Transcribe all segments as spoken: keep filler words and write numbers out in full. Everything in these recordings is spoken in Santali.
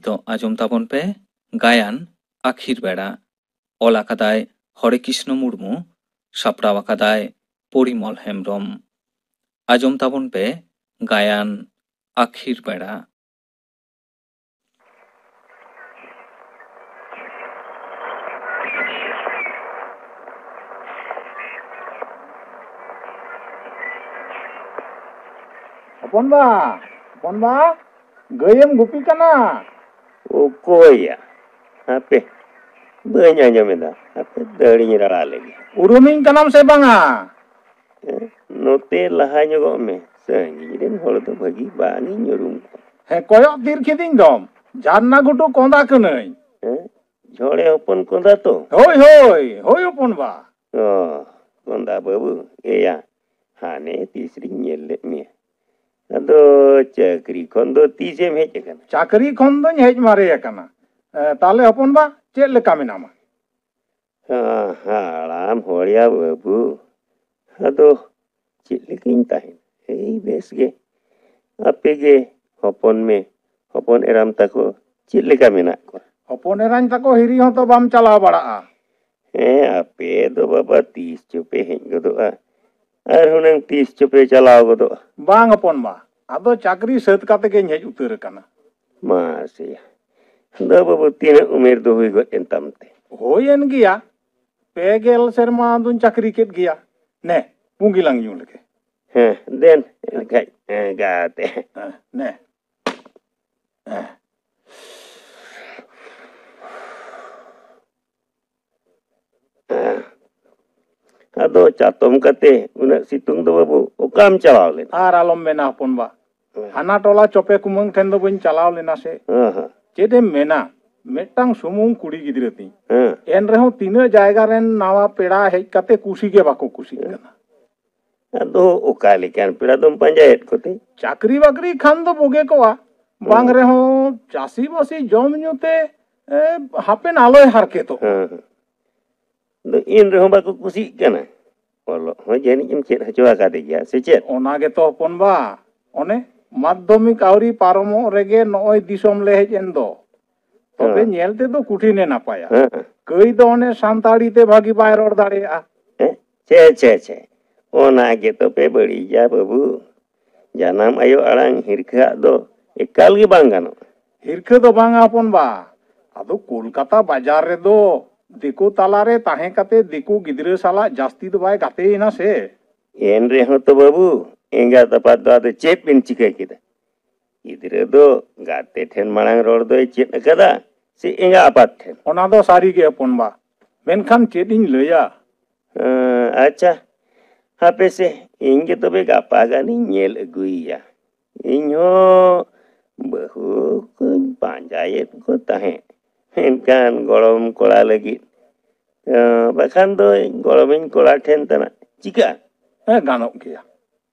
ᱱᱤᱛᱚᱜ ᱟᱸᱡᱚᱢ ᱛᱟᱵᱚᱱ ᱯᱮ ᱜᱟᱭᱟᱱ ᱟᱹᱠᱷᱤᱨ ᱵᱮᱲᱟ᱾ ᱚᱞ ᱟᱠᱟᱫᱟᱭ ᱦᱚᱨᱮ ᱠᱨᱤᱥᱱᱚ ᱢᱩᱨᱢᱩ, ᱥᱟᱯᱲᱟᱣ ᱟᱠᱟᱫᱟᱭ ᱯᱚᱨᱤᱢᱚᱞ ᱦᱮᱢᱵᱨᱚᱢ᱾ ᱟᱸᱡᱚᱢ ᱛᱟᱵᱚᱱ ᱯᱮ ᱜᱟᱭᱟᱱ ᱟᱹᱠᱷᱤᱨ ᱵᱮᱲᱟ᱾ ᱦᱚᱯᱚᱱ ᱵᱟ, ᱦᱚᱯᱚᱱ ᱵᱟ, ᱜᱟᱹᱭᱮᱢ ᱜᱩᱯᱤ ᱠᱟᱱᱟ? ᱚᱠᱚᱭᱭᱟ? ᱦᱟᱯᱮ, ᱵᱟᱹᱧ ᱟᱸᱡᱚᱢ ᱮᱫᱟ᱾ ᱦᱟᱯᱮ, ᱫᱟᱹᱲᱤᱧ ᱨᱟᱲᱟ ᱞᱮᱜᱮ᱾ ᱩᱨᱩᱢᱤᱧ ᱠᱟᱱᱟᱢ ᱥᱮ ᱵᱟᱝᱟ? ᱦᱮᱸ, ᱱᱚᱛᱮ ᱞᱟᱦᱟ ᱧᱚᱜᱚᱜ ᱢᱮ᱾ ᱥᱟᱺᱜᱤᱧ ᱨᱮᱱ ᱦᱚᱲ ᱫᱚ ᱵᱷᱟᱹᱜᱤ ᱵᱟᱝ ᱤᱧ ᱩᱨᱩᱢ ᱠᱚᱣᱟ᱾ ᱦᱮᱸ, ᱠᱚᱭᱚᱜ ᱛᱤᱨ ᱠᱤᱫᱤᱧ ᱫᱚᱢ᱾ ᱡᱷᱟᱨᱱᱟ ᱜᱷᱩᱴᱩ ᱠᱚᱸᱫᱟ ᱠᱟᱹᱱᱟᱹᱧ᱾ ᱦᱮᱸ, ᱡᱷᱚᱲᱮ ᱦᱚᱯᱚᱱ ᱠᱚᱸᱫᱟ ᱛᱚ? ᱦᱳᱭ, ᱦᱳᱭ, ᱦᱳᱭ ᱦᱚᱯᱚᱱ ᱵᱟ᱾ ᱚ, ᱠᱚᱸᱫᱟ ᱵᱟᱹᱵᱩ, ᱮᱭᱟ, ᱦᱟᱱᱮ ᱛᱤᱥ ᱨᱤᱧ ᱧᱮᱞ ᱞᱮᱫ ᱢᱮᱭᱟ᱾ ᱟᱫᱚ ᱪᱟᱹᱠᱨᱤ ᱠᱷᱚᱱ ᱫᱚ ᱛᱤᱥᱮᱢ ᱦᱮᱡ ᱟᱠᱟᱱᱟ? ᱪᱟᱹᱠᱨᱤ ᱠᱷᱚᱱ ᱫᱚᱧ ᱦᱮᱡ ᱢᱟᱨᱮ ᱟᱠᱟᱱᱟ᱾ ᱮ, ᱛᱟᱦᱞᱮ ᱦᱚᱯᱚᱱ ᱵᱟ, ᱪᱮᱫ ᱞᱮᱠᱟ ᱢᱮᱱᱟᱢᱟ? ᱦᱟ-, ᱦᱟᱲᱟᱢ ᱦᱚᱲᱭᱟ ᱵᱟᱹᱵᱩ, ᱟᱫᱚ ᱪᱮᱫ ᱞᱮᱠᱟᱧ ᱛᱟᱦᱮᱱᱟ? ᱮᱭ ᱵᱮᱥ ᱜᱮ᱾ ᱟᱯᱮ ᱜᱮ ᱦᱚᱯᱚᱱ ᱢᱮ, ᱦᱚᱯᱚᱱ ᱮᱨᱟᱢ ᱛᱟᱠᱚ ᱪᱮᱫ ᱞᱮᱠᱟ ᱢᱮᱱᱟᱜ ᱠᱚᱣᱟ? ᱦᱚᱯᱚᱱ ᱮᱨᱟᱧ ᱛᱟᱠᱚ ᱦᱤᱨᱤ ᱦᱚᱸᱛᱚ ᱵᱟᱢ ᱪᱟᱞᱟᱣ ᱵᱟᱲᱟᱜᱼᱟ᱾ ᱦᱮᱸ, ᱟᱯᱮ ᱫᱚ ᱵᱟᱵᱟ ᱛᱤᱥ ᱪᱚᱯᱮ ᱦᱮᱡ ᱜᱚᱫᱚᱜᱼᱟ, ᱟᱨ ᱦᱩᱱᱟᱹᱝ ᱛᱤᱥ ᱪᱚᱯᱮ ᱪᱟᱞᱟᱣ ᱜᱚᱫᱚᱜᱼᱟ᱾ ᱵᱟᱝ ᱦᱚᱯᱚᱱ ᱵᱟ, ᱟᱫᱚ ᱪᱟᱹᱠᱨᱤ ᱥᱟᱹᱛ ᱠᱟᱛᱮ ᱜᱮᱧ ᱦᱮᱡ ᱩᱛᱟᱹᱨ ᱟᱠᱟᱱᱟ᱾ ᱢᱟᱥᱮ, ᱫᱚ ᱵᱟᱹᱵᱩ, ᱛᱤᱱᱟᱹᱜ ᱩᱢᱮᱨ ᱫᱚ ᱦᱩᱭ ᱜᱚᱫ ᱮᱱ ᱛᱟᱢ ᱛᱮ? ᱦᱩᱭᱮᱱ ᱜᱮᱭᱟ, ᱯᱮ ᱜᱮᱞ ᱥᱮᱨᱢᱟ ᱫᱩᱧ ᱪᱟᱹᱠᱨᱤ ᱠᱮᱫ ᱜᱮᱭᱟ᱾ ᱱᱮ, ᱯᱩᱸᱜᱤ ᱞᱟᱝ ᱧᱩ ᱞᱮᱜᱮ᱾ ᱦᱮᱸ, ᱫᱮᱱ, ᱮᱱᱠᱷᱟᱡ, ᱦᱮᱸ, ᱜᱟᱛᱮ᱾ ᱦᱮᱸ, ᱱᱮ᱾ ᱦᱮᱸ᱾ ᱟᱫᱚ ᱪᱟᱛᱚᱢ ᱠᱟᱛᱮ ᱩᱱᱟᱹᱜ ᱥᱤᱛᱩᱝ ᱫᱚ ᱵᱟᱹᱵᱩ ᱚᱠᱟᱢ ᱪᱟᱞᱟᱣ ᱞᱮᱱᱟ? ᱟᱨ ᱟᱞᱚᱢ ᱢᱮᱱᱟ ᱦᱚᱯᱚᱱ ᱵᱟ, ᱦᱮᱸ᱾ ᱦᱟᱱᱟ ᱴᱚᱞᱟ ᱪᱚᱯᱮ ᱠᱩᱢᱟᱹᱝ ᱴᱷᱮᱱ ᱫᱚ ᱵᱟᱹᱧ ᱪᱟᱞᱟᱣ ᱞᱮᱱᱟ ᱥᱮ᱾ ᱦᱮᱸ, ᱦᱮᱸ᱾ ᱪᱮᱫ ᱮᱢ ᱢᱮᱱᱟ, ᱢᱤᱫᱴᱟᱝ ᱥᱩᱢᱩᱝ ᱠᱩᱲᱤ ᱜᱤᱫᱽᱨᱟᱹ ᱛᱤᱧ᱾ ᱦᱮᱸ᱾ ᱮᱱ ᱨᱮᱦᱚᱸ ᱛᱤᱱᱟᱹᱜ ᱡᱟᱭᱜᱟ ᱨᱮᱱ ᱱᱟᱣᱟ ᱯᱮᱲᱟ ᱦᱮᱡ ᱠᱟᱛᱮ ᱠᱩᱥᱤ ᱜᱮ ᱵᱟᱠᱚ ᱠᱩᱥᱤᱜ ᱦᱮᱸ᱾ ᱠᱟᱱᱟ᱾ ᱟᱫᱚ ᱚᱠᱟ ᱞᱮᱠᱟᱱ ᱯᱮᱲᱟ ᱫᱚᱢ ᱯᱟᱸᱡᱟᱭᱮᱫ ᱠᱚᱛᱮ? ᱪᱟᱹᱠᱨᱤ ᱵᱟᱹᱠᱨᱤ ᱠᱷᱟᱱ ᱫᱚ ᱵᱩᱜᱮ ᱠᱚᱜᱼᱟ, ᱵᱟᱝ ᱦᱮᱸ᱾ ᱨᱮᱦᱚᱸ ᱪᱟᱹᱥᱤ ᱵᱟᱹᱥᱤ ᱡᱚᱢ ᱧᱩ ᱛᱮ, ᱮ, ᱦᱟᱯᱮᱱ ᱟᱞᱚᱭ ᱦᱟᱨᱠᱮᱛᱚᱜ᱾ ᱦᱮᱸ, ᱦᱮᱸ᱾ ᱟᱫᱚ ᱮᱱ ᱨᱮᱦᱚᱸ ᱵᱟᱠᱚ ᱠᱩᱥᱤᱜ ᱠᱟᱱᱟ᱾ ᱚᱞᱚᱜ ᱦᱚᱸ ᱡᱟᱹᱱᱤᱡ ᱮᱢ ᱪᱮᱫ ᱦᱚᱪᱚ ᱟᱠᱟᱫᱮ ᱜᱮᱭᱟ, ᱥᱮ ᱪᱮᱫ? ᱚᱱᱟ ᱜᱮᱛᱚ ᱦᱚᱯᱚᱱ ᱵᱟ, ᱚᱱᱮ ᱢᱟᱫᱽᱫᱷᱚᱢᱤᱠ ᱟᱹᱣᱨᱤ ᱯᱟᱨᱚᱢᱚᱜ ᱨᱮᱜᱮ ᱱᱚᱜᱼᱚᱭ ᱫᱤᱥᱚᱢ ᱞᱮ ᱦᱮᱡ ᱮᱱ ᱫᱚ᱾ ᱛᱚᱵᱮ ᱦᱮᱸ᱾ ᱧᱮᱞ ᱛᱮᱫᱚ ᱠᱩᱴᱷᱤᱱᱮ ᱱᱟᱯᱟᱭᱟ᱾ ᱦᱮᱸ᱾ ᱠᱟᱹᱭ ᱫᱚ ᱚᱱᱮ ᱥᱟᱱᱛᱟᱲᱤ ᱛᱮ ᱵᱷᱟᱹᱜᱤ ᱵᱟᱭ ᱨᱚᱲ ᱫᱟᱲᱮᱭᱟᱜᱼᱟ᱾ ᱦᱮᱸ? ᱪᱷᱮ, ᱪᱷᱮ, ᱪᱷᱮ᱾ ᱚᱱᱟ ᱜᱮᱛᱚ ᱯᱮ ᱵᱟᱹᱲᱤᱡᱟ ᱵᱟᱹᱵᱩ᱾ ᱡᱟᱱᱟᱢ ᱟᱭᱳ ᱟᱲᱟᱝ ᱦᱤᱨᱠᱷᱟᱹᱣᱟᱜ ᱫᱚ ᱮᱠᱟᱞ ᱜᱮ ᱵᱟᱝ ᱜᱟᱱᱚᱜᱼᱟ᱾ ᱦᱤᱨᱠᱷᱟᱹ ᱫᱚ ᱵᱟᱝᱟ ᱦᱚᱯᱚᱱ ᱵᱟ᱾ ᱟᱫᱚ ᱠᱳᱞᱠᱟᱛᱟ ᱵᱟᱡᱟᱨ ᱨᱮᱫᱚ ᱫᱤᱠᱩ ᱛᱟᱞᱟᱨᱮ ᱛᱟᱦᱮᱸ ᱠᱟᱛᱮ ᱫᱤᱠᱩ ᱜᱤᱫᱽᱨᱟᱹ ᱥᱟᱞᱟᱜ ᱡᱟᱹᱥᱛᱤ ᱫᱚ ᱵᱟᱭ ᱜᱟᱛᱮᱭᱮᱱᱟ ᱥᱮ᱾ ᱮᱱ ᱨᱮᱦᱚᱸ ᱛᱚ ᱵᱟᱹᱵᱩ, ᱮᱸᱜᱟᱛ ᱟᱯᱟᱛ ᱫᱚ ᱟᱫᱚ ᱪᱮᱫ ᱵᱤᱱ ᱪᱤᱠᱟᱹ ᱠᱮᱫᱟ? ᱜᱤᱫᱽᱨᱟᱹ ᱫᱚ ᱜᱟᱛᱮ ᱴᱷᱮᱱ ᱢᱟᱲᱟᱝ ᱨᱚᱲ ᱫᱚᱭ ᱪᱮᱫ ᱟᱠᱟᱫᱟ ᱥᱮ ᱮᱸᱜᱟ ᱟᱯᱟᱛ ᱴᱷᱮᱱ? ᱚᱱᱟ ᱫᱚ ᱥᱟᱹᱨᱤ ᱜᱮ ᱦᱚᱯᱚᱱ ᱵᱟ, ᱢᱮᱱᱠᱷᱟᱱ ᱪᱮᱫ ᱤᱧ ᱞᱟᱹᱭᱟ? ᱟᱸ, ᱟᱪᱪᱷᱟ, ᱦᱟᱯᱮ ᱥᱮ, ᱤᱧ ᱜᱮ ᱛᱚᱵᱮ ᱜᱟᱯᱟ ᱜᱟᱱᱤᱧ ᱧᱮᱞ ᱟᱹᱜᱩᱭᱮᱭᱟ᱾ ᱤᱧ ᱦᱚᱸ ᱵᱟᱹᱦᱩ ᱠᱚᱧ ᱯᱟᱸᱡᱟᱭᱮᱫ ᱠᱚ ᱛᱟᱦᱮᱸᱫ, ᱢᱮᱱᱠᱷᱟᱱ ᱜᱚᱲᱚᱢ ᱠᱚᱲᱟ ᱞᱟᱹᱜᱤᱫ᱾ ᱟᱸ, ᱵᱟᱠᱷᱟᱱ ᱫᱚ ᱜᱚᱲᱚᱢᱤᱧ ᱠᱚᱲᱟ ᱴᱷᱮᱱ ᱛᱮᱱᱟᱜ ᱪᱤᱠᱟᱹᱜᱼᱟ? ᱦᱮᱸ, ᱜᱟᱱᱚᱜ ᱜᱮᱭᱟ᱾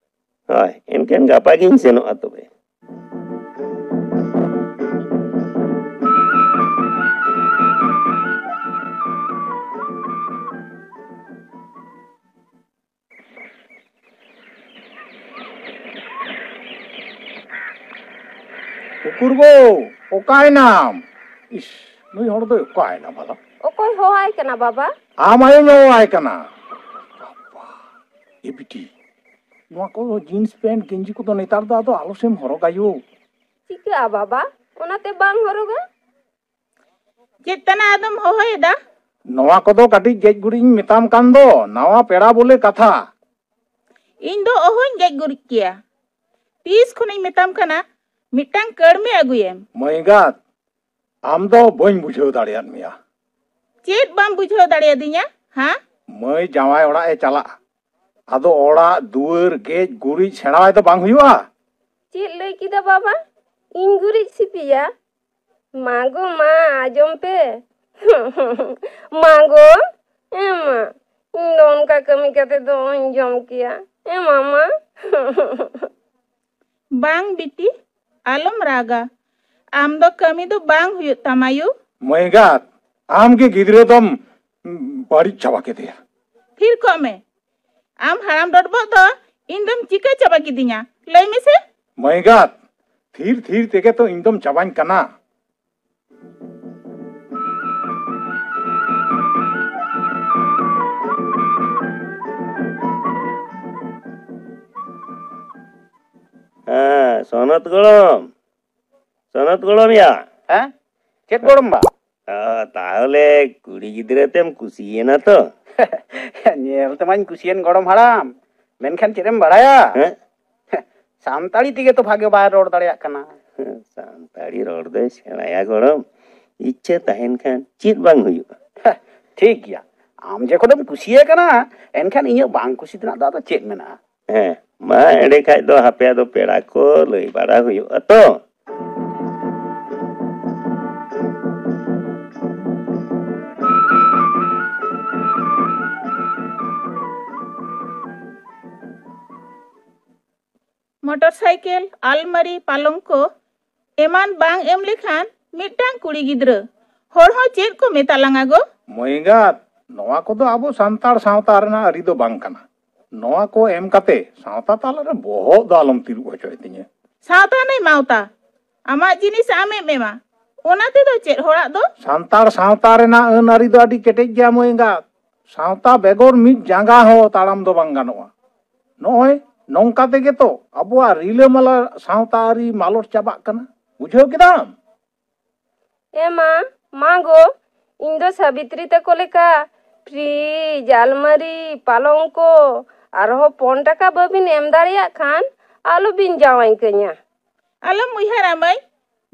ᱦᱳᱭ, ᱮᱱᱠᱷᱟᱱ ᱜᱟᱯᱟ ᱜᱤᱧ ᱥᱮᱱᱚᱜᱼᱟ ᱛᱚᱵᱮ᱾ ᱩᱠᱩᱨ ᱜᱳ, ᱚᱠᱟᱭᱮᱱᱟᱢ? ᱤᱥ, ᱱᱩᱭ ᱦᱚᱲ ᱫᱚᱭ ᱚᱠᱟᱭᱮᱱᱟ ᱵᱷᱟᱞᱟ? ᱚᱠᱚᱭ ᱦᱚᱦᱚᱣᱟᱭ ᱠᱟᱱᱟ ᱵᱟᱵᱟ? ᱟᱢ ᱟᱭᱳᱧ ᱦᱚᱦᱚᱣᱟᱭ ᱠᱟᱱᱟ᱾ ᱵᱟᱵᱟ, ᱮ ᱵᱤᱴᱤ, ᱱᱚᱣᱟ ᱠᱚ ᱡᱤᱱᱥ ᱯᱮᱱᱴ ᱜᱮᱧᱡᱤ ᱠᱚᱫᱚ ᱱᱮᱛᱟᱨ ᱫᱚ ᱟᱫᱚ ᱟᱞᱚᱥᱮᱢ ᱦᱚᱨᱚᱜᱟ ᱭᱳ᱾ ᱪᱤᱠᱟᱹᱜᱼᱟ ᱵᱟᱵᱟ? ᱚᱱᱟᱛᱮ ᱵᱟᱝ ᱦᱚᱨᱚᱜᱟ᱾ ᱪᱮᱫ ᱛᱟᱱᱟ ᱟᱫᱚᱢ ᱦᱚᱦᱚᱭᱮᱫᱟ? ᱱᱚᱣᱟ ᱠᱚᱫᱚ ᱠᱟᱹᱴᱤᱡ ᱜᱮᱡ ᱜᱩᱨᱤᱡ ᱤᱧ ᱢᱮᱛᱟᱢ ᱠᱟᱱ ᱫᱚ, ᱱᱟᱣᱟ ᱯᱮᱲᱟ ᱵᱚᱞᱮ ᱠᱟᱛᱷᱟ᱾ ᱤᱧ ᱫᱚ ᱚᱦᱚᱧ ᱜᱮᱡ ᱜᱩᱨᱤᱡ ᱠᱮᱭᱟ᱾ ᱛᱤᱥ ᱠᱷᱚᱱᱤᱧ ᱢᱮᱛᱟᱢ ᱠᱟᱱᱟ, ᱢᱤᱫᱴᱟᱝ ᱠᱟᱹᱲᱢᱤ ᱟᱹᱜᱩᱭᱮᱢ᱾ ᱢᱟᱹᱭ ᱮᱸᱜᱟᱛ, ᱟᱢ ᱫᱚ ᱵᱟᱹᱧ ᱵᱩᱡᱷᱟᱹᱣ ᱫᱟᱲᱮᱭᱟᱫ ᱢᱮᱭᱟ᱾ ᱪᱮᱫ ᱵᱟᱢ ᱵᱩᱡᱷᱟᱹᱣ ᱫᱟᱲᱮᱭᱟᱫᱤᱧᱟ, ᱦᱟ? ᱢᱟᱹᱭ ᱡᱟᱶᱟᱭ ᱚᱲᱟᱜ ᱮ ᱪᱟᱞᱟᱜᱼᱟ, ᱟᱫᱚ ᱚᱲᱟᱜ ᱫᱩᱣᱟᱹᱨ ᱜᱮᱡ ᱜᱩᱨᱤᱡ ᱥᱮᱬᱟᱣᱟᱭ ᱫᱚ ᱵᱟᱝ ᱦᱩᱭᱩᱜᱼᱟ? ᱪᱮᱫ ᱞᱟᱹᱭ ᱠᱮᱫᱟ ᱵᱟᱵᱟ? ᱤᱧ ᱜᱩᱨᱤᱡ ᱥᱤᱯᱤᱭᱟ? ᱢᱟ ᱜᱳ ᱢᱟ, ᱟᱸᱡᱚᱢ ᱯᱮ᱾ ᱢᱟ ᱜᱳ, ᱮ ᱢᱟ, ᱤᱧ ᱫᱚ ᱚᱱᱠᱟ ᱠᱟᱹᱢᱤ ᱠᱟᱛᱮ ᱫᱚ ᱚᱦᱚᱧ ᱡᱚᱢ ᱠᱮᱭᱟ᱾ ᱮ ᱢᱟᱢᱟ᱾ ᱵᱟᱝ ᱵᱤᱴᱤ, ᱟᱞᱚᱢ ᱨᱟᱜᱟ᱾ ᱟᱢ ᱫᱚ ᱠᱟᱹᱢᱤ ᱫᱚ ᱵᱟᱝ ᱦᱩᱭᱩᱜ ᱛᱟᱢᱟ ᱭᱩ᱾ ᱢᱟᱹᱭ ᱮᱸᱜᱟᱛ, ᱟᱢ ᱜᱮ ᱜᱤᱫᱽᱨᱟᱹ ᱫᱚᱢ ᱵᱟᱹᱲᱤᱡ ᱪᱟᱵᱟ ᱠᱮᱫᱮᱭᱟ᱾ ᱛᱷᱤᱨ ᱠᱚᱜ ᱢᱮ᱾ ᱟᱢ ᱦᱟᱲᱟᱢ ᱰᱚᱰᱵᱚᱜ ᱫᱚ ᱤᱧ ᱫᱚᱢ ᱪᱤᱠᱟᱹ ᱪᱟᱵᱟ ᱠᱤᱫᱤᱧᱟ? ᱞᱟᱹᱭ ᱢᱮᱥᱮ᱾ ᱢᱟᱹᱭᱜᱟᱛ, ᱛᱷᱤᱨ ᱛᱷᱤᱨ ᱛᱮᱜᱮ ᱛᱚ ᱤᱧ ᱫᱚᱢ ᱪᱟᱵᱟᱧ ᱠᱟᱱᱟ᱾ ᱦᱮᱸ, ᱥᱚᱱᱚᱛ ᱜᱚᱲᱚᱢ᱾ ᱥᱚᱱᱚᱛ ᱜᱚᱲᱚᱢ ᱭᱟ᱾ ᱦᱮᱸ? ᱪᱮᱫ ᱜᱚᱲᱚᱢ ᱵᱟ? ᱚ, ᱛᱟᱦᱚᱞᱮ ᱠᱩᱲᱤ ᱜᱤᱫᱽᱨᱟᱹ ᱛᱮᱢ ᱠᱩᱥᱤᱭᱮᱱᱟ ᱛᱚ? ᱧᱮᱞ ᱛᱮᱢᱟᱧ ᱠᱩᱥᱤᱭᱮᱱ ᱜᱚᱲᱚᱢ ᱦᱟᱲᱟᱢ, ᱢᱮᱱᱠᱷᱟᱱ ᱪᱮᱫ ᱮᱢ ᱵᱟᱲᱟᱭᱟ? ᱦᱮᱸ? ᱥᱟᱱᱛᱟᱲᱤ ᱛᱮᱜᱮ ᱛᱚ ᱵᱷᱟᱜᱮ ᱵᱟᱭ ᱨᱚᱲ ᱫᱟᱲᱮᱭᱟᱜ ᱠᱟᱱᱟ᱾ ᱥᱟᱱᱛᱟᱲᱤ ᱨᱚᱲ ᱫᱚᱭ ᱥᱮᱬᱟᱭᱟ ᱜᱚᱲᱚᱢ, ᱤᱪᱪᱷᱟᱹ ᱛᱟᱦᱮᱱ ᱠᱷᱟᱱ ᱪᱮᱫ ᱵᱟᱝ ᱦᱩᱭᱩᱜᱼᱟ᱾ ᱴᱷᱤᱠ ᱜᱮᱭᱟ, ᱟᱢ ᱡᱚᱠᱷᱚᱱᱮᱢ ᱠᱩᱥᱤᱭᱟᱭ ᱠᱟᱱᱟ, ᱮᱱᱠᱷᱟᱱ ᱤᱧᱟᱹᱜ ᱵᱟᱝ ᱠᱩᱥᱤ ᱛᱮᱱᱟᱜ ᱫᱚ ᱟᱫᱚ ᱪᱮᱫ ᱢᱮᱱᱟᱜᱼᱟ? ᱦᱮᱸ, ᱢᱟ ᱮᱸᱰᱮ ᱠᱷᱟᱡ ᱫᱚ ᱦᱟᱯᱮ ᱟᱫᱚ ᱯᱮᱲᱟ ᱠᱚ ᱞᱟᱹᱭ ᱵᱟᱲᱟ ᱦᱩᱭᱩᱜᱼᱟ ᱛᱚ᱾ ᱢᱚᱴᱚᱨ ᱥᱟᱭᱠᱮᱞ, ᱟᱞᱢᱟᱨᱤ, ᱯᱟᱞᱚᱝᱠᱚ ᱮᱢᱟᱱ ᱵᱟᱝ ᱮᱢ ᱞᱮᱠᱷᱟᱱ ᱢᱤᱫᱴᱟᱝ ᱠᱩᱲᱤ ᱜᱤᱫᱽᱨᱟᱹ ᱦᱚᱲ ᱦᱚᱸ ᱪᱮᱫ ᱠᱚ ᱢᱮᱛᱟ ᱞᱟᱝᱟ ᱜᱚ? ᱢᱟᱹᱭ ᱮᱸᱜᱟᱛ, ᱱᱚᱣᱟ ᱠᱚᱫᱚ ᱟᱵᱚ ᱥᱟᱱᱛᱟᱲ ᱥᱟᱶᱛᱟ ᱨᱮᱱᱟᱜ ᱟᱹᱨᱤ ᱫᱚ ᱵᱟᱝ ᱠᱟᱱᱟ᱾ ᱱᱚᱣᱟ ᱠᱚ ᱮᱢ ᱠᱟᱛᱮ ᱥᱟᱶᱛᱟ ᱛᱟᱞᱟᱨᱮ ᱵᱚᱦᱚᱜ ᱫᱚ ᱟᱞᱚᱢ ᱛᱤᱨᱩᱵ ᱦᱚᱪᱚᱭ ᱛᱤᱧᱟᱹ᱾ ᱥᱟᱶᱛᱟ ᱱᱟᱭ ᱢᱟᱣᱛᱟ, ᱟᱢᱟᱜ ᱡᱤᱱᱤᱥ ᱟᱢᱮᱢ ᱮᱢᱟ, ᱚᱱᱟ ᱛᱮᱫᱚ ᱪᱮᱫ ᱦᱚᱲᱟᱜ ᱫᱚ? ᱥᱟᱱᱛᱟᱲ ᱥᱟᱶᱛᱟ ᱨᱮᱱᱟᱜ ᱟᱹᱱ ᱟᱹᱨᱤ ᱫᱚ ᱟᱹᱰᱤ ᱠᱮᱴᱮᱡ ᱜᱮᱭᱟ ᱢᱟᱹᱭ ᱮᱸᱜᱟᱛ᱾ ᱥᱟᱶᱛᱟ ᱵᱮᱜᱚᱨ ᱢᱤᱫ ᱡᱟᱸᱜᱟ ᱦᱚᱸ ᱛᱟᱲᱟᱢ ᱫᱚ ᱵᱟᱝ ᱜᱟᱱᱚᱜᱼᱟ᱾ ᱱᱚᱜᱼᱚᱭ ᱱᱚᱝᱠᱟ ᱛᱮᱜᱮ ᱛᱚ ᱟᱵᱚᱣᱟᱜ ᱨᱤᱞᱟᱹᱢᱟᱞᱟ ᱥᱟᱶᱛᱟ ᱟᱹᱨᱤ ᱢᱟᱞᱚᱴ ᱪᱟᱵᱟᱜ ᱠᱟᱱᱟ᱾ ᱵᱩᱡᱷᱟᱹᱣ ᱠᱮᱫᱟᱢ? ᱮ ᱢᱟ, ᱢᱟ ᱜᱚ, ᱤᱧ ᱫᱚ ᱥᱟᱵᱤᱛᱨᱤ ᱛᱟᱠᱚ ᱞᱮᱠᱟ ᱯᱷᱨᱤᱡᱽ, ᱟᱞᱢᱟᱨᱤ, ᱯᱟᱞᱚᱝᱠᱚ ᱟᱨᱦᱚᱸ ᱯᱚᱱ ᱴᱟᱠᱟ ᱵᱟᱹᱵᱤᱱ ᱮᱢ ᱫᱟᱲᱮᱭᱟᱜ ᱠᱷᱟᱱ ᱟᱞᱚᱵᱤᱱ ᱡᱟᱶᱟᱭ ᱠᱟᱹᱧᱟ᱾ ᱟᱞᱚᱢ ᱩᱭᱦᱟᱹᱨᱟ ᱢᱟᱹᱭ,